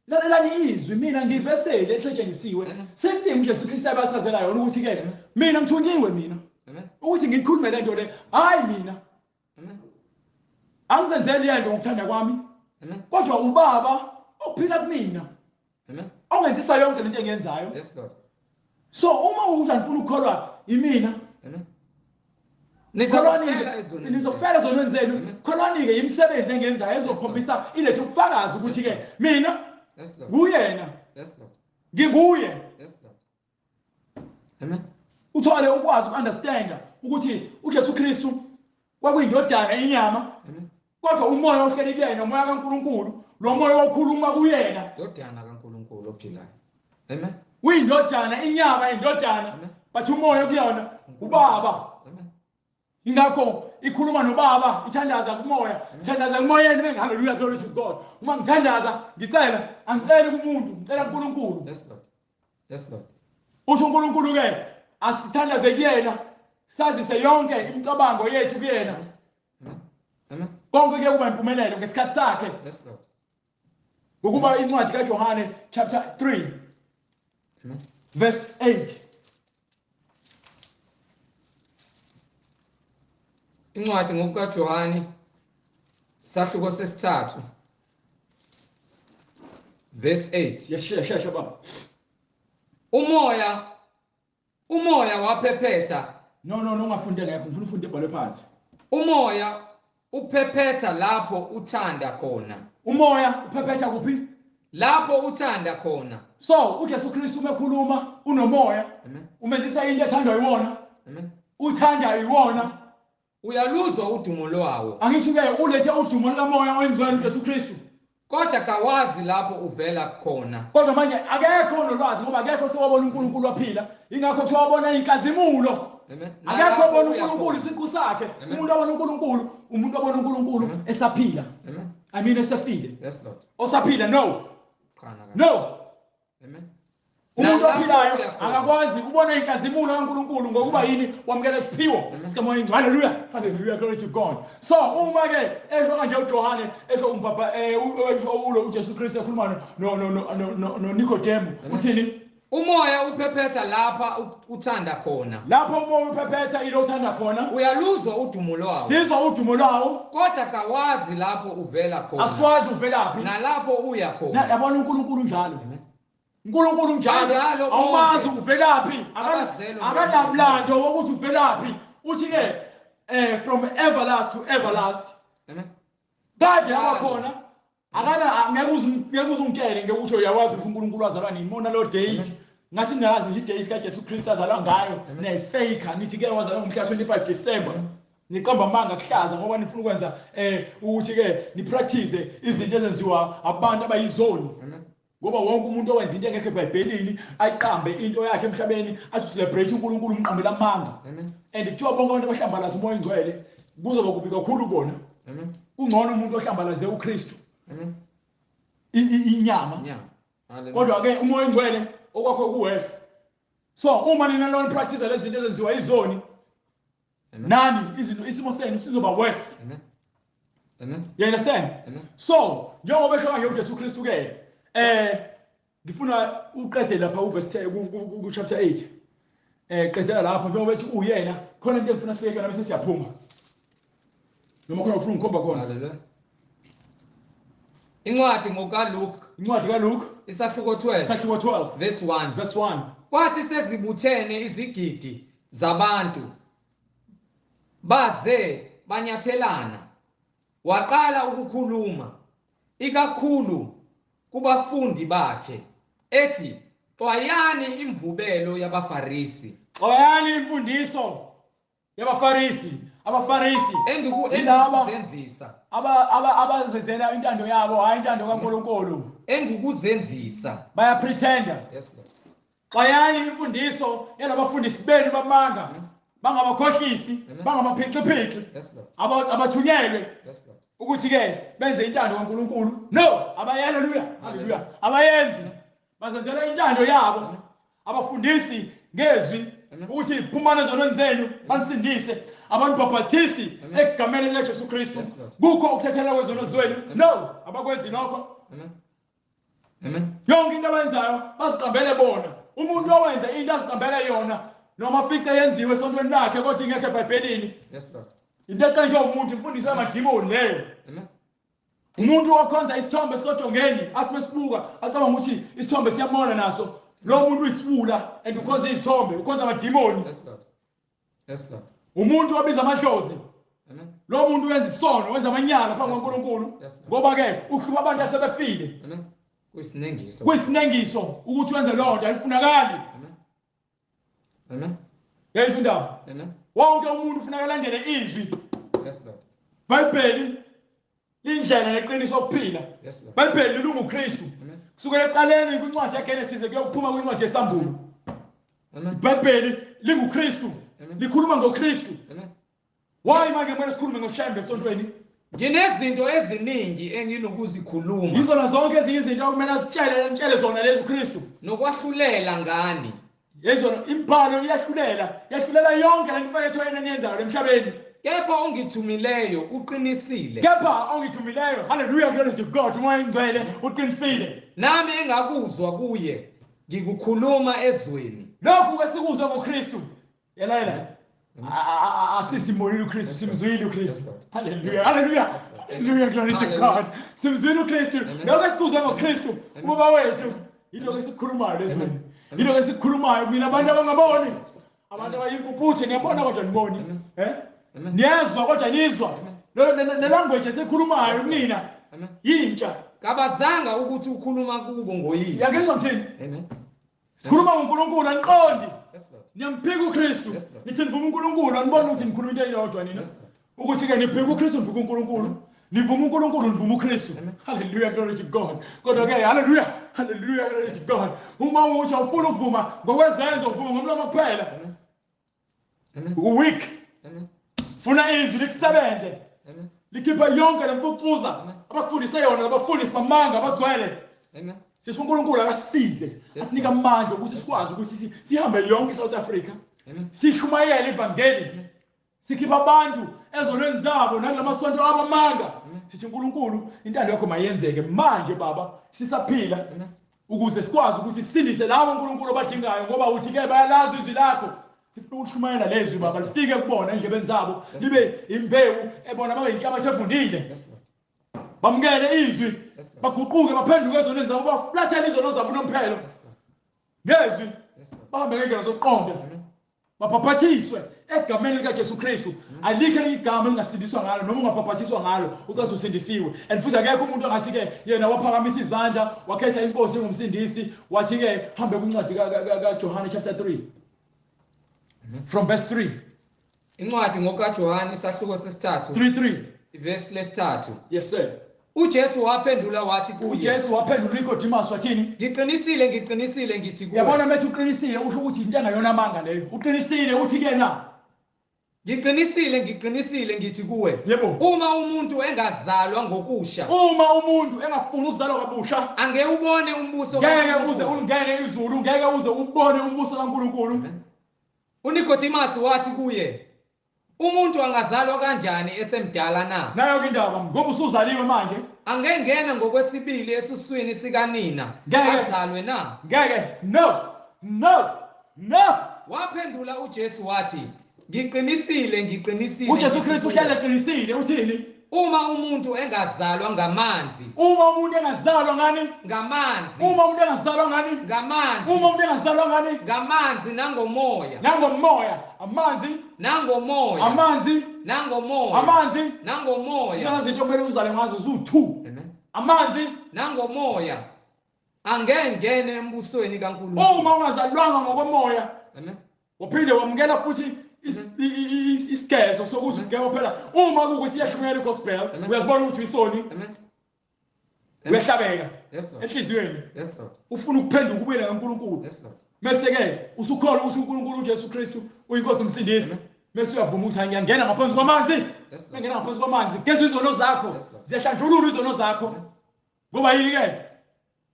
Lalelani izwi, mina ngivesele elisetshenzisiwe. Same thing uJesu Kristu abachazela yona ukuthi ke mina ngithunyiwe mina. Ukuthi ngikhulume le nto le, hayi mina. Angizenzeli yento ngokuthanda kwami. Kodwa ubaba ophila kumina. Ongenzisa yonke lento engiyenzayo. Yes Lord. So uma ukuthi anifuna ukukholwa imina. Nizofela ezonweni zenu. Kholwani-ke imisebenzi engiyenzayo ezokhombisa ilethe ubufakazi ukuthi ke mina nguyena. Nginguye. Amen. Uthole ukwazi ukunderstanda ukuthi uJesu Kristu kwakuyindodana inyama. Kodwa umoya ohleli kuyena, umoya kaNkuluNkulu, lo moya okhuluma kuyena. Indodana kaNkuluNkulu ophilayo. Amen. Uyindodana, inyama indodana, but umoya kuyona ubaba. Amen. Ingakho ikhuluma nobaba, ithandaza kumoya, sithandaza kumoyeni. Hallelujah, glory to God. Uma ngithandaza ngicela, angiceli kumuntu, ngicela kuNkulunkulu. Yes Lord. Yes Lord. Usho uNkulunkulu ke asithandaze kuyena, sazise yonke imicabango yethu kuyena. Amen. Konke kuye kuba impumelelo ngesikhathi sakhe. Yes Lord. Ngokuba incwadi kaJohane chapter 3. Amen. Verse 8. Incwadi ngokukaJohane sahluko sesithathu verse 8. Yes, shesha baba. Umoya waphephetha. No, ungafunde ngekho, ngifuna ufunde ibhalwe phansi. Umoya uphephetha lapho uthanda khona. Umoya uphephetha kuphi? Lapho uthanda khona. So uJesu Kristu uma ekhuluma unomoya. Amen. Umenzisa into ethandwa yiwona. Amen. Uthanda yiwona. Uyaluzwa udumo lwawo. Angisho ke ulethe udumo likamoya oyingcwele uJesu Kristu. Kodwa kawazi lapho uvela khona. Kodwa manje akekho nolwazi ngoba akekho sewabona uNkulunkulu waphila. Ingakho kuthiwa wabona inkazimulo. Amen. Akekho obona uNkulunkulu isiqu sakhe. Umuntu obona uNkulunkulu, umuntu obona uNkulunkulu esaphila. Amen. I mean esefile. Yes Lord. Osaphila no. No. Amen. Umuntu ophilayo akakwazi ubona inkazimulo kaNkulunkulu ngokuba yini wamukela isiphiwo sikaMoya Oyingcwele. Hallelujah. Hallelujah, glory to God. So uma ke esho kanje uJohane esho umbaba esho ulo uJesu Kristu ekhuluma no Nikodemu uthini? Umoya uphephetha lapha uthanda khona. Lapho umoya uphephetha ilo uthanda khona. Uyaluzwa udumo lwawo. Sizwa udumo lwawo. Kodwa kawazi lapho uvela khona. Aswazi uvelaphi. Nalapho uya khona. Yabona uNkulunkulu njalo. uNkulunkulu njalo. Awumazi uvelaphi. Akanamlando wokuthi uvelaphi. Uthi ke from everlast to everlast. Amen. Kade abakhona. Akana ngeke uzungitshele ngeke uthi uyawazi ukuthi uNkulunkulu wazalwa nini. Mona lo date. Ngathi ningazi ngisho idate kaJesu Kristu azalwa ngayo. Niyayifake nithi ke wazalwa ngomhla 25 December. Niqamba amanga kuhlaza ngoba nifuna ukwenza ukuthi ke nipractice izinto ezenziwa abantu abayizoni. Ngoba wonke umuntu owenza into engekho eBhayibhelini ayiqambe into yakhe emhlabeni athi celebrate uNkulunkulu umqambela amanga. And kuthiwa bonke abantu abahlambalaza uMoya Oyingcwele kuzoba kubi kakhulu kubona. Kungcono umuntu ohlambalaze uKristu. Inyama. Kodwa ke uMoya Oyingcwele okwakho kuworse. So uma nina lona practice lezi zinto ezenziwa izoni nani izinto isimo senu sizoba worse. Amen. Amen. You understand? Amen. So njengoba esho kanje uJesu Kristu ke ngifuna uqede lapha uverse 10 ku chapter 8. Qedela lapho njengoba ethi uyena khona into engifuna sifike kuyona bese siyaphuma. Noma khona ufuna ungikhomba khona. Hallelujah. Incwadi ngokaLuke. Incwadi kaLuke isahluko 12. Isahluko 12 verse 1. Verse 1. Kwathi sezibuthene izigidi zabantu baze banyathelana, waqala ukukhuluma ikakhulu kubafundi bakhe ethi xwayani imvubelo yabaFarisi. Xwayani imfundiso yabaFarisi. Abafarisi engikuzenzisa abazenzela intando yabo, hayi intando kaNkulunkulu. Engikuzenzisa bayapretenda. Yes Lord. Xwayani imfundiso yalabafundisi benu bamanga, bangabakhohlisi, bangamaphixiphiqi, Yes Lord. abathunyelwe. Yes Lord. Ukuthi ke benze intando kaNkuluNkulu. No, abayaleluya. Haleluya. Abayenzi. Bazenzela intando yabo. Abafundisi ngezwi ukuthi phumani ezonweni zenu banisindise. Abanibhabhathisi egameni likaJesu Kristu. Kukho ukuthethelelwa kwezono zenu. No, abakwenzi lokho. Amen. Amen. Yonke into abayenzayo baziqambele bona. Umuntu owenza into aziqambele yona noma fice yenziwe esontweni lakhe kodwa ingekho eBhayibhelini. Yes Lord. Into eqanjwe umuntu imfundiso yamadimoni leyo. Amen. Umuntu okhonza isithombe sikadongeni athi mesibuka acabanga ukuthi isithombe siyamona naso. Lo muntu uyisiwula and ukhonza izithombe, ukhonza amadimoni. Yes Lord. Yes Lord. Umuntu obiza amadlozi. Amen. Lo muntu wenza isono, wenza amanyala phambi kukaNkulunkulu. Yes, Lord. Ngoba ke uhlupha abantu asebefile. Amen. Kuyisinengiso. Kuyisinengiso ukuthi wenze leyo nto ayifunakali. Amen. Amen. Yayizwa indaba. Amen. Wonke umuntu ufuneka alandele izwi. Yes Lord. Bhayibheli indlela neqiniso okuphila. Yes Lord. Bhayibheli lilunguKristu. Amen. Kusukela ekuqaleni kwincwadi yeGenesis kuyokuphuma kwincwadi yeSambulo. Amen. IBhayibheli linguKristu. Amen. Likhuluma ngoKristu. Amen. Why manje kumele sikhulume ngoShembe esontweni? Nginezinto eziningi enginokuzikhuluma Yizona zonke ezinye izinto okumele asitshele nitshele zona lezi uKristu. nokwahlulela ngani. Yezona imibhalo iyahlulela, yahlulela yonke le mfaketho yenu eniyenzayo emhlabeni. Kepha ongithumileyo uqinisile. Kepha ongithumileyo, hallelujah, glory to God, uMoya oNgcwele uqinisile. Nami engakuzwa kuye ngikukhuluma ezweni. Lokhu ke sikuzwe ngoKristu. Yelalela. Asisimbonile uKristu, simzwile uKristu. Hallelujah, hallelujah. Hallelujah, glory to God. Simzwile uKristu. Lokho esikuzwe ngoKristu, ubaba wethu, yilokho esikhulumayo lezweni. Yilokho esikhulumayo mina abantu abangaboni. Abantu abayimpumputhe niyabona kodwa niboni. Eh? Niyezwa kodwa nizwa. Le language esikhulumayo kunina Amen. yintsha. Kabazanga ukuthi ukhuluma kubo ngoyise. Yakizwa ngithini? Amen. Sikhuluma ngoNkulunkulu aniqondi. Yes Lord. Niyamphika uKristu. Yes, Lord. Nithi nivuma uNkulunkulu aniboni ukuthi nikhuluma into eyodwa nina. Yes, Lord. Ukuthi ke niphika uKristu niphika uNkulunkulu. Nivuma uNkulunkulu nivuma uKristu. Amen. Hallelujah, glory to God. Kodwa ke hallelujah, hallelujah, glory to God. Uma uthi awufuni ukuvuma ngokwezenzo uvuma ngomlomo kuphela. Amen. Weak. Amen. Funa izwi likusebenze. Amen. Likhipha yonke lemfucuza Amen. abakufundise yona abafundisi bamanga abagcwele. Amen. Sithi uNkulunkulu akasisize Yes, asinike amandla ukuthi sikwazi ukuthi sihambe yonke iSouth Africa. Amen. Sishumayele ivangeli. Sikhipha abantu ezonweni zabo nakulamasonto abamanga. Sithi uNkulunkulu intando yakho mayenzeke manje baba sisaphila Amen. ukuze sikwazi ukuthi sisindise labo uNkulunkulu abadingayo ngoba uthi ke bayalazi izwi lakho. Sifuna ukushumayela lezwi baba lifike kubona endlebeni zabo libe imbewu ebona babe inhlabathi evundile. Yes Lord. Bamukele izwi Yes, Lord. baguquke baphenduke ezonweni zabo baflathele izono zabo unomphelo Yes Lord. ngezwi Yes Lord. bahambe ngendlela zokuqonda Amen. babhabhathiswe egameni likaJesu Kristu. Alikho elinye igama elingasindiswa ngalo noma ungabhabhathiswa ngalo ucathi usindisiwe. And futhi akekho umuntu ongathi ke yena waphakamisa izandla wakhetha inkosi engumsindisi wathi ke hambe kwincwadi kaJohane chapter 3 from verse 3 Incwadi ngokaJohane isahluko sesithathu 3:3 ivesi lesithathu. Yes sir. uJesu waphendula wathi kuye, uJesu waphendula uNicodemus wathini? Ngiqinisile ngiqinisile ngithi kuwe. Yabona methi uqinisile usho ukuthi into engayona amanga leyo. Uqinisile uthi ke na? Ngiqinisile ngiqinisile ngithi kuwe. Yebo. Uma umuntu engazalwa ngokusha, Uma umuntu engafuni ukuzalwa kabusha angewubone umbuso ngeke kaNkulunkulu. uze ungene izulu, ngeke uze ubone umbuso kaNkulunkulu. uNicodemus wathi kuye, umuntu angazalwa kanjani esemdala na? Nayo ke indaba ngoba usuzaliwe manje Angengena ngokwesibili esiswini sikanina Ngeke. azalwe na? ngeke no no no. Waphendula uJesu wathi, ngiqinisile ngiqinisile uJesu ngithi Kristu kuwe, uhlale eqinisile uthini? Uma umuntu engazalwa ngamanzi, Uma umuntu engazalwa ngani? ngamanzi, Uma umuntu engazalwa ngani? ngamanzi, Uma umuntu engazalwa ngani? ngamanzi nangomoya, Nangomoya, amanzi, nangomoya, amanzi, nangomoya, amanzi. nangomoya, Izona zinto okumele uzale ngazo ziwu-2. Amen. Amanzi. Nangomoya angengene embusweni kaNkulunkulu. Uma ungazalwanga ngokomoya Amen. waphinde wamukela futhi isigezo sokuthi ungeke phela uma kuwukuthi iyashumayela igospel Amen. uyazibona ukuthi uyisoni Amen. uyahlabeka Yes Lord. enhliziyweni Yes Lord. ufuna ukuphenduka ubuyele kaNkulunkulu Yes Lord. mase ke usukholwa ukuthi uNkulunkulu uJesu Kristu uyinkosi nomsindisi Amen. Bese uyavuma ukuthi ngiyangena ngaphansi kwamanzi. Ngiyangena ngaphansi kwamanzi. Geza izono zakho. Ziyahlanjululwa izono zakho. Ngoba yini ke?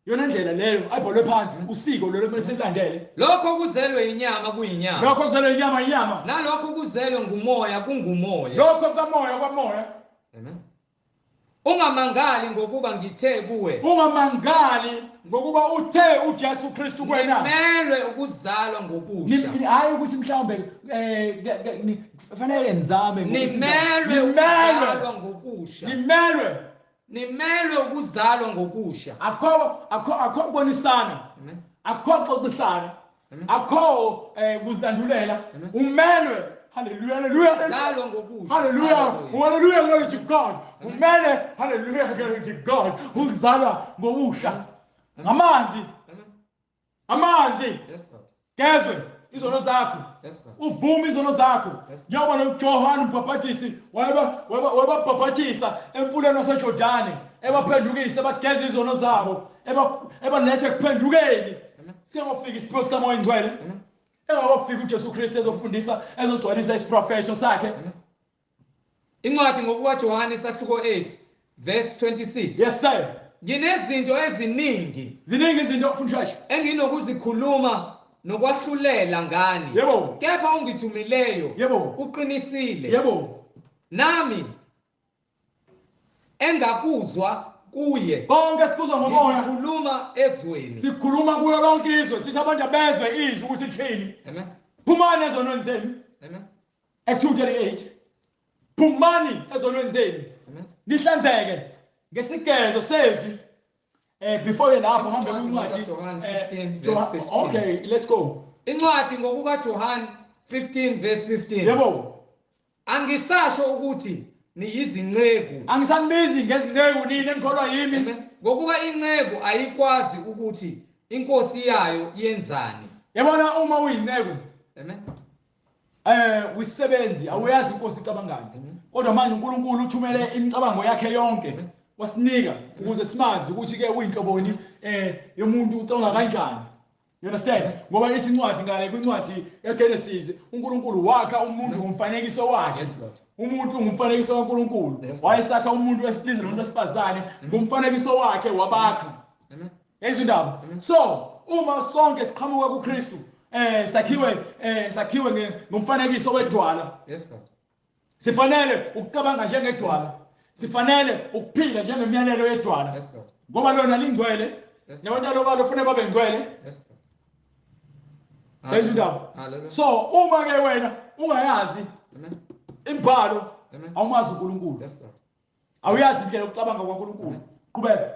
Yona ndlela leyo ayibhalwe phansi, usiko lolo kumele silandele. Lokho kuzelwe inyama kuyinyama. Lokho kuzelwe inyama inyama. Nalokho kuzelwe ngumoya kungumoya. Lokho kukamoya kwamoya. Amen. Ungamangali ngokuba ngithe kuwe. Ungamangali ngokuba uthe uJesu Kristu kuwena. Nimelwe ukuzalwa ngokusha. Hayi ukuthi mhlawumbe fanele nizame. Nimelwe ukuzalwa ngokusha. Nimelwe. Nimelwe ukuzalwa ngokusha. Akho kubonisana. Akho xoxisana. Akho kuzilandulela. Umelwe. Hallelujah, hallelujah. Hallelujah, hallelujah, glory to God. Umele, hallelujah, glory to God. Ukuzalwa ngokusha. Ngamanzi. Amanzi. Gezwe izono zakho. Uvume izono zakho. Njengoba noJohane umbhaphathisi wayebabhaphathisa emfuleni waseJordani, ebaphendukisa, ebageza izono zabo, ebaletha ekuphendukeni. Siyafika isipho sikaMoya oNgcwele. Engakafika uJesu Kristu ezofundisa, ezogcwalisa isiprofetho sakhe. Incwadi ngokukaJohane isahluko 8 verse 26. Yes sir. Nginezinto eziningi. Ziningi izinto mfundisi. Enginokuzikhuluma nokwahlulela ngani. Yebo. Kepha ungithumileyo. Yebo. Uqinisile. Yebo. Nami engakuzwa kuye. Konke sikuzwa ngomoya. Sikhuluma ezweni. Sikhuluma kuyo lonke izwe, sithi abantu abezwe izwi ukuthi lithini. Amen. Phumani ezonweni zenu. Amen. Act 2:38. Phumani ezonweni zenu. Amen. Nihlanzeke ngesigezo sezwi. Before lapho hambe kwincwadi 15. Okay, let's go. Incwadi ngokukaJohane 15 verse 15. Yebo. Angisasho ukuthi niyizinceku. Angisanibizi ngezinceku nini enikholwa yimi. Ngokuba inceku ayikwazi ukuthi inkosi yayo yenzani. Yabona uma uyinceku. Amen. Uyisebenzi awuyazi inkosi icabangani. Kodwa manje uNkulunkulu uthumele imicabango yakhe yonke. Wasinika ukuze simazi ukuthi ke uyinhloboni yomuntu ucabanga kanjani. You understand? Ngoba ithi incwadi ngale kwincwadi yeGenesis uNkulunkulu wakha umuntu ngomfanekiso wakhe. Yes Lord. Umuntu ngumfanekiso kaNkulunkulu. Wayesakha umuntu wesilisa nomuntu wesifazane ngomfanekiso wakhe wabakha. Amen. Yezwa indaba. So uma sonke siqhamuka kuKristu sakhiwe ngomfanekiso wedwala. Yes Lord. Sifanele ukucabanga njengedwala. Sifanele ukuphila njengemiyalelo yedwala. Yes Lord. Ngoba lona lingcwele. Yes. Nabantu balo kufanele babe ngcwele. Yes Lord. Yezwa indaba. So uma ke wena ungayazi imbhalo awumazi uNkulunkulu. Yes Lord. Awuyazi indlela yokucabanga kwaNkulunkulu. Qhubeka.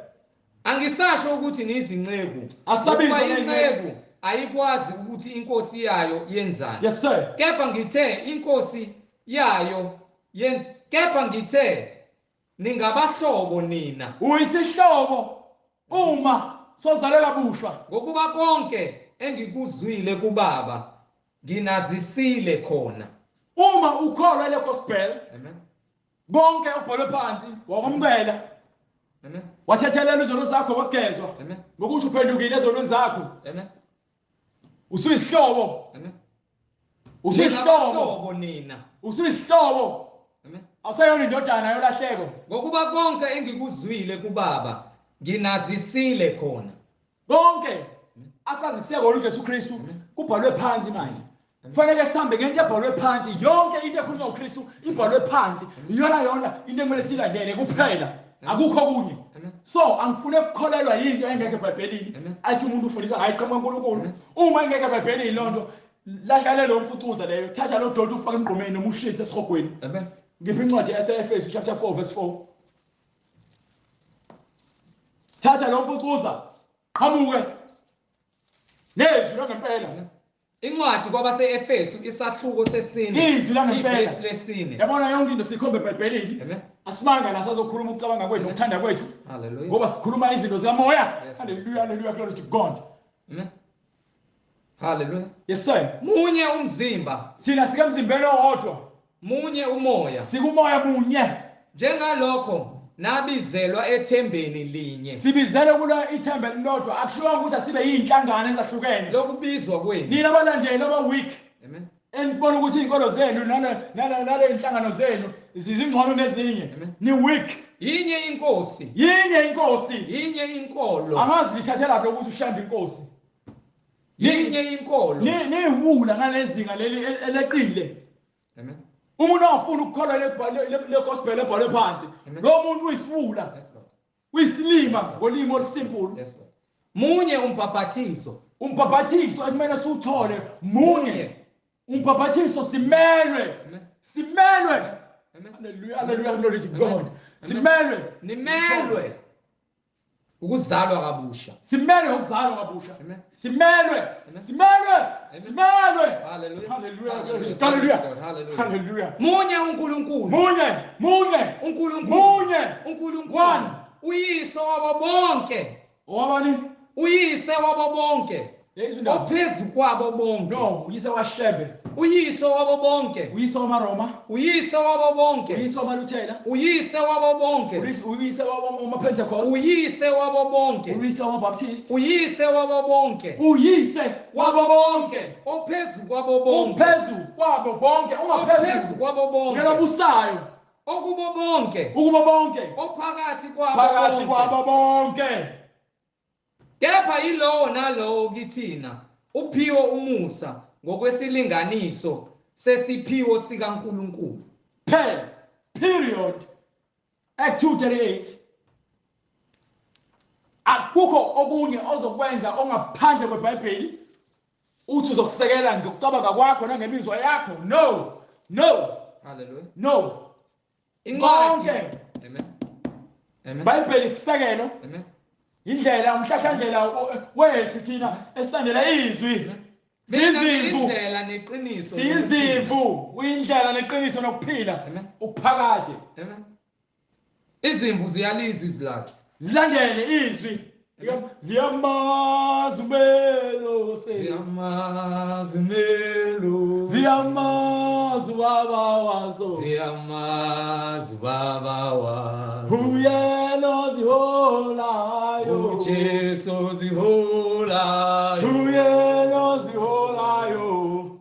Angisasho ukuthi niyizinceku. Asabizwa inceku ayikwazi ukuthi inkosi yayo yenzani. Yes sir. Kepha ngithe inkosi yayo yenza. Kepha ngithe ningabahlobo nina. Uyisihlobo uma sozaleka busha. Ngokuba konke engikuzwile kubaba nginazisile khona. Uma ukholwa le gospel. Amen. Konke okubhalwe phansi wakwamukela. Amen. Wathethelela izono zakho wagezwa. Amen. Ngokuthi uphendukile ezonweni zakho. Amen. Usuyisihlobo. Amen. Usuyisihlobo nina. Usuyisihlobo. Amen. Awuseyona indodana yolahleko. Ngokuba konke engikuzwile kubaba nginazisile khona. Konke asaziseke uJesu Kristu kubhalwe phansi manje. Kufanele sihambe ngento ebhalwe phansi. Yonke into ekhulunywa uKristu ibhalwe phansi. Iyona yona into ekumele silandele kuphela. Akukho kunye. So angifune ukukholelwa yinto engekho eBhayibhelini. Athi umuntu ufundisa ngayo iqhamuka uNkulunkulu. Uma ingekho eBhayibhelini lonto lahlale lo mfucuza leyo. Thatha lo doti ufake emgqomeni noma ushise esihogweni. Amen. Ngiphi incwadi yaseEfesu chapter 4 verse 4. Thatha lo mfucuza qhamuke nezwi langempela. Incwadi kwabaseEfesu isahluko sesine. Izwi langempela. Ivesi lesine. Yabona yonke into sikhombe eBhayibhelini. Amen. Asimanga la sazokhuluma ukucabanga kwethu nokuthanda kwethu. Hallelujah. Ngoba sikhuluma izinto zikamoya. Yes. Hallelujah, hallelujah, glory to God. Amen. Hallelujah. Yes sir. Munye umzimba, Sina sikamzimbeni owodwa. munye umoya. Sikumoya munye. Njengalokho nabizelwa ethembeni linye. Sibizele kulo ithemba elilodwa. Akushiwo ukuthi asibe yinhlangano ezahlukene. Lokubizwa kwenu. Nina abalandeli aba weak. Amen. Enibona ukuthi izinkolo zenu nale inhlangano zenu zizingcono nezinye. Ni weak. Yinye inkosi. Yinye inkosi. Yinye inkolo. Angazi lithathela lapho ukuthi ushanda inkosi. Yinye inkolo. Niwula ngalezinga leli eleqile. Amen. Umuntu ongafuni ukukholwa le gospel ebhalwe phansi. Lo muntu uyisiwula. Uyisilima ngolimi olusimple. Yes Lord. Munye umbhaphathiso. Umbhaphathiso ekumele siwuthole munye. Umbhaphathiso simelwe. Simelwe. Hallelujah, hallelujah, glory to God. Simelwe. Nimelwe ukuzalwa kabusha. Simelwe ukuzalwa kabusha. Simelwe. Simelwe. Simelwe. Hallelujah. Hallelujah. Hallelujah. Hallelujah. Munye uNkulunkulu. Munye, munye. uNkulunkulu. Munye. uNkulunkulu. One. Uyise wabo bonke. Owabani? Uyise wabo bonke. Ophezu kwabo bonke. No, uyise waShebe. Uyise wabo bonke. Uyise wamaRoma. Uyise wabo bonke. Uyise wamaLuthela. Uyise wabo bonke. Uyise wamaPentecost. Uyise wabo bonke. Uyise wamaBaptist. Uyise wabo bonke. Uyise wabo bonke. Ophezu kwabo bonke. Uphezu kwabo bonke. Ungaphezu kwabo bonke. Ngelabusayo. Okubo bonke. Ukubo bonke. Ophakathi kwabo bonke. Phakathi kwabo bonke. Kepha yilowo nalowo kithina uphiwe umusa ngokwesilinganiso sesiphiwo sikaNkulunkulu. Period. Act 2:38. Akukho okunye ozokwenza ongaphandle kweBhayibheli uthi uzokusekela ngokucabanga kwakho nangemizwa yakho. No. No. Hallelujah. No. Incwadi. Amen. Amen. iBhayibheli isisekelo. Amen. Indlela umhlahlandlela wethu thina esilandela izwi. Sizimvu indlela neqiniso. Sizimvu uyindlela neqiniso nokuphila ukuphakade. Amen. Izimvu ziyalizwa izwi lakhe. Zilandele izwi. Ziyamazi umelose. Ziyamazi umelose. Ziyamazi ubaba wazo. Ziyamazi ubaba wazo. Uyena oziholayo. uJesu oziholayo. Uyena oziholayo.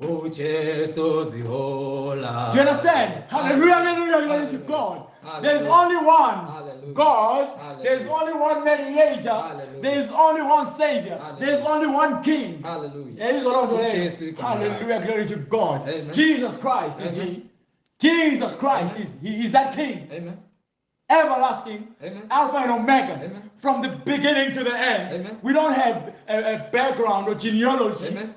uJesu oziholayo. Do you understand? Hallelujah, hallelujah, glory to God. There is only one Hallelujah. God. Hallelujah. There is only one mediator. Hallelujah. There is only one Savior. Hallelujah. There is only one King. Hallelujah. There is Hallelujah, glory to God. Amen. Jesus Christ is Amen. He. Jesus Christ Amen. is He is that King. Amen. Everlasting. Amen. Alpha and Omega. Amen. From the beginning to the end. Amen. We don't have a background or genealogy Amen.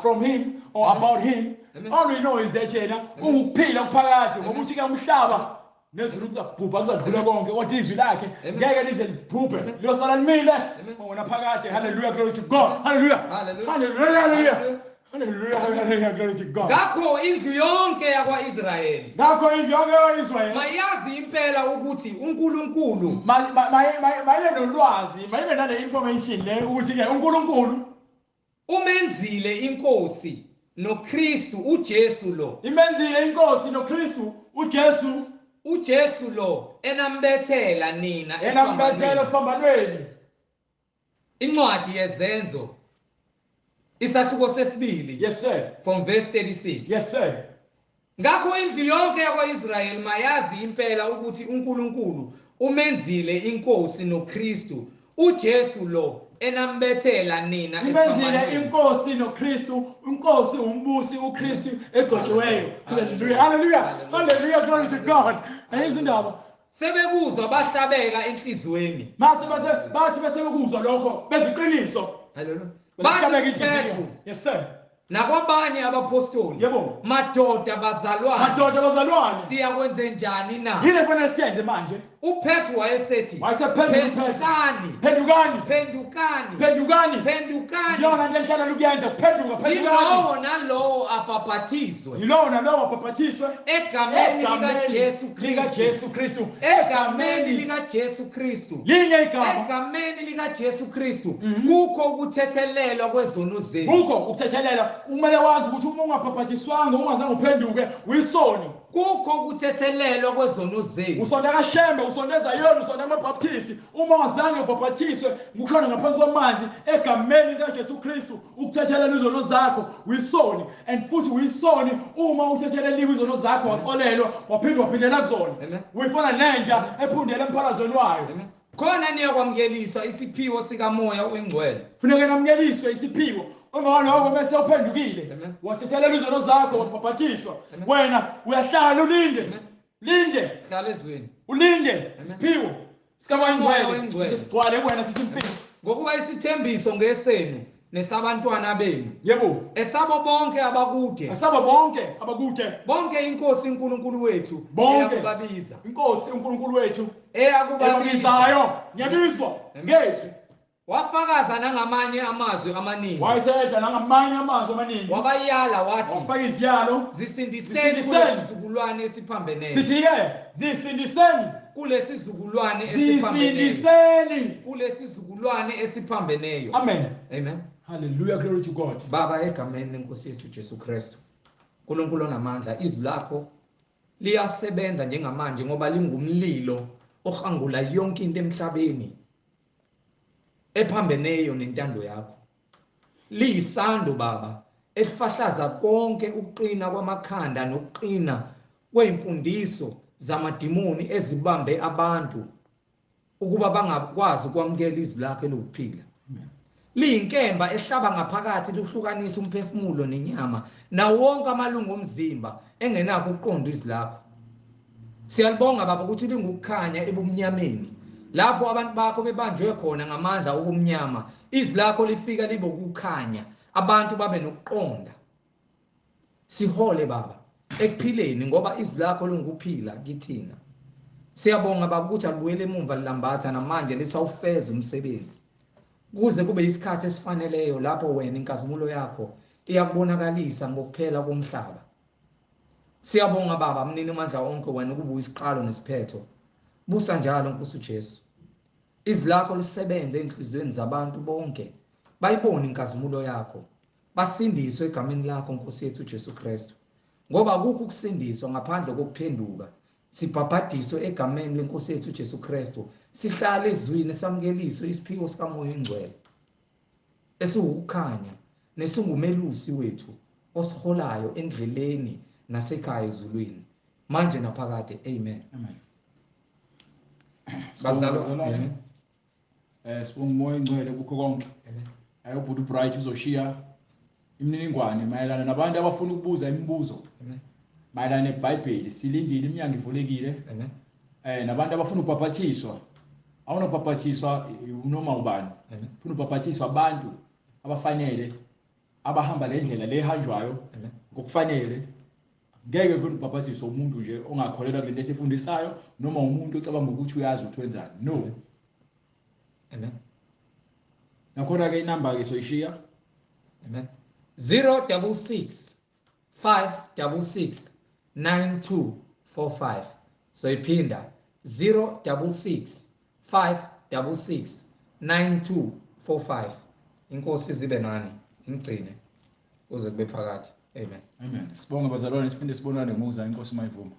From him or Amen. about him. Amen. All we know is that yena ungukuphila kuphakade ngoba uthi ke umhlaba nezulu kuzabhubha kuzadlula konke kodwa izwi lakhe ngeke lize libhubhe liyosala limile wona phakade. Hallelujah, glory to God. Hallelujah. Hallelujah. Hallelujah. Hallelujah. Hallelujah, hallelujah, glory to God. Ngakho indlu yonke yakwaIsrayeli. Ngakho indlu yonke yakwaIsrayeli. Mayazi impela ukuthi uNkulunkulu mayibe nolwazi, mayibe nale information le ukuthi ke uNkulunkulu umenzile inkosi noKristu uJesu lo. Imenzile inkosi noKristu uJesu. uJesu lo enambethela nina enambethela esiphambanweni. Incwadi yeZenzo isahluko sesibili. Yes sir. From verse 36. Yes sir. Ngakho indlu yonke yakwaIsrayeli mayazi impela ukuthi uNkulunkulu umenzile inkosi noKristu uJesu lo enambethela nina imenzile inkosi noKristu. Inkosi umbusi uKristu egcotshiweyo. Hallelujah, hallelujah, hallelujah, glory to God. Ayizindaba sebekuzwa bahlabeka enhlizweni. Mase base bathi bese bekuzwa lokho beziqiniso. Hallelujah. Bathi Petru. Yes sir. Nakwabanye abapostoli. Yebo. Madoda bazalwane. Madoda bazalwane. Siyakwenze njani na? Yini efanele siyenze manje? uPetru wayesethi wayesephendukani. Phendukani. Phendukani. Phendukani. Phendukani. Yona nje enhlala ukuyenza phenduka phendukani. Yilowo nalowo abhaphathizwe. Yilowo nalowo abhaphathizwe egameni likaJesu Kristu. LikaJesu Kristu. Egameni likaJesu Kristu. Linye igama. Egameni likaJesu Kristu. Kukho ukuthethelelwa kwezono zenu. Kukho ukuthethelelwa. Kumele wazi ukuthi uma ungabhaphathiswanga ungazange uphenduke uyisoni. Kukho ukuthethelelwa kwezono zenu. Usonta kaShembe, usonta eZayoni, usonta amaBaptist. Uma ungazange ubhapathiswe ngushona ngaphansi kwamanzi egameni likaJesu Kristu ukuthethelela izono zakho, uyisoni. And futhi uyisoni uma uthetheleliwe izono zakho waxolelwa waphinde waphindela kuzona. Uyifana nenja ephundela emphalazweni wayo. Khona niyakwamukeliswa isiphiwo sikaMoya oNgcwele. Funeka namukeliswe isiphiwo. Emva kwalokho bese uphendukile, wathethelela izono zakho, wabhabhathiswa. Wena uyahlala ulinde. Linde. Hlala ezweni. Ulinde isiphiwo sikaMoya oNgcwele. Sigcwale kuwena sisimpilo. Ngokuba isithembiso ngesenu nesabantwana benu. Yebo. Esabo bonke abakude. Esabo bonke abakude. Bonke inkosi uNkulunkulu wethu eyakubabiza. Inkosi uNkulunkulu wethu eyakubabizayo. Ngiyabizwa ngezwi. Wafakaza nangamanye amazwi amaningi. Wayeseja nangamanye amazwi amaningi. Wabayala wathi, wafaka iziyalo, zisindiseni kulesizukulwane esiphambeneyo. Sithi-ke zisindiseni kulesizukulwane esiphambeneyo. Zisindiseni kulesizukulwane esiphambeneyo. Amen. Amen. Hallelujah, glory to God. Baba, egameni lenkosi yethu Jesu Kristu, uNkulunkulu onamandla, izwi lakho liyasebenza njengamanje ngoba lingumlilo ohangula yonke into emhlabeni ephambeneyo nentando yakho. Liyisando Baba elifahlaza konke ukuqina kwamakhanda nokuqina kwemfundiso zamadimoni ezibambe abantu ukuba bangakwazi ukwamukela izwi lakho elokuphila. Liyinkemba ehlaba ngaphakathi lihlukanisa umphefumulo nenyama nawo wonke amalungu omzimba engenakho ukuqonda izwi lakho. Siyalibonga Baba ukuthi lingukukhanya ebumnyameni lapho abantu bakho bebanjwe khona ngamandla okumnyama. Izwi lakho lifika libe ukukhanya, abantu babe nokuqonda. Sihole Baba ekuphileni ngoba izwi lakho lingukuphila kithina. Siyabonga Baba ukuthi alibuyele emumva lilambatha namanje lisawufeza umsebenzi kuze kube isikhathi esifaneleyo lapho wena inkazimulo yakho iyakubonakalisa ngokuphela komhlaba. Siyabonga Baba mnini amandla onke, wena ukuba isiqalo nesiphetho. Busa njalo Nkosi uJesu. Izwi lakho lisebenze enhliziyweni zabantu bonke, bayibone inkazimulo yakho, basindiswe egameni lakho Nkosi yethu Jesu Kristu. Ngoba akukho ukusindiswa ngaphandle kokuphenduka. Sibhabhadiswe egameni lenkosi yethu Jesu Kristu, sihlale ezwini, samukeliswe isiphiwo sikaMoya oNgcwele esiwukukhanya nesingumelusi wethu osiholayo endleleni nasekhaya ezulwini manje naphakade. Amen. Amen. Bazalwane, sibonga uMoya oNgcwele kukho konke. Amen. Ubhuti Bright uzoshiya imininingwane mayelana nabantu abafuna ukubuza imibuzo. Amen. Mayelana neBhayibheli, silindile, iminyango ivulekile. Amen. Nabantu abafuna ubhapathiswa. Awunobhapathiswa noma ubani. Ufuna ubhapathiswa abantu abafanele, abahamba le ndlela le ehanjwayo ngokufanele. Ngeke ufune ubhapathiswa umuntu nje ongakholelwa kulento esifundisayo noma umuntu ocabanga ukuthi uyazi ukuthi wenzani. No. Amen. Nakhona ke inamba ke soyishiya. Amen. 066 566 9245. Soyiphinda 066 566 9245. Inkosi zibe nani, imgcine kuze kube phakathi. Amen. Amen. Sibonge bazalwane, siphinde sibonane ngokuza inkosi mayivuma.